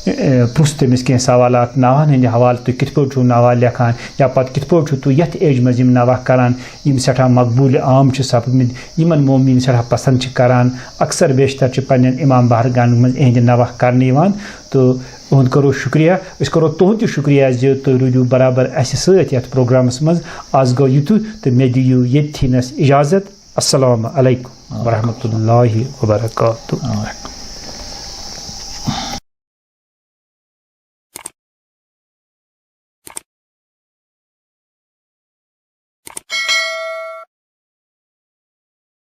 اے، پرُژھ تٔمِس کینٛہہ سوالات نوحن ہٕنٛدِ حوالہٕ، تُہۍ کِتھ پٲٹھۍ چھِو نوحہٕ لیکھان یا پَتہٕ کِتھ پٲٹھۍ چھِو تُہۍ یَتھ ایجہِ منٛز یِم نوحہٕ کَران، یِم سٮ۪ٹھاہ مقبوٗلہِ عام چھِ سپٕدمٕتۍ، یِمَن مومنیٖن سٮ۪ٹھاہ پَسنٛد چھِ کَران۔ اکثر بیشتر چھِ پنٛنٮ۪ن امام بارگاہَن منٛز اِہِنٛدِ نوحہٕ کَرنہٕ یِوان، تہٕ اُہُنٛد کَرو شُکریہ۔ أسۍ کَرو تُہُنٛد تہِ شُکریہ زِ تُہۍ روٗدِو برابر اَسہِ سۭتۍ یَتھ پروگرامَس منٛز۔ آز گوٚو یِتُے، تہٕ مےٚ دِیِو ییٚتھی نَس اجازت۔ السلام علیکم ورحمۃ اللہ وبرکاتہ۔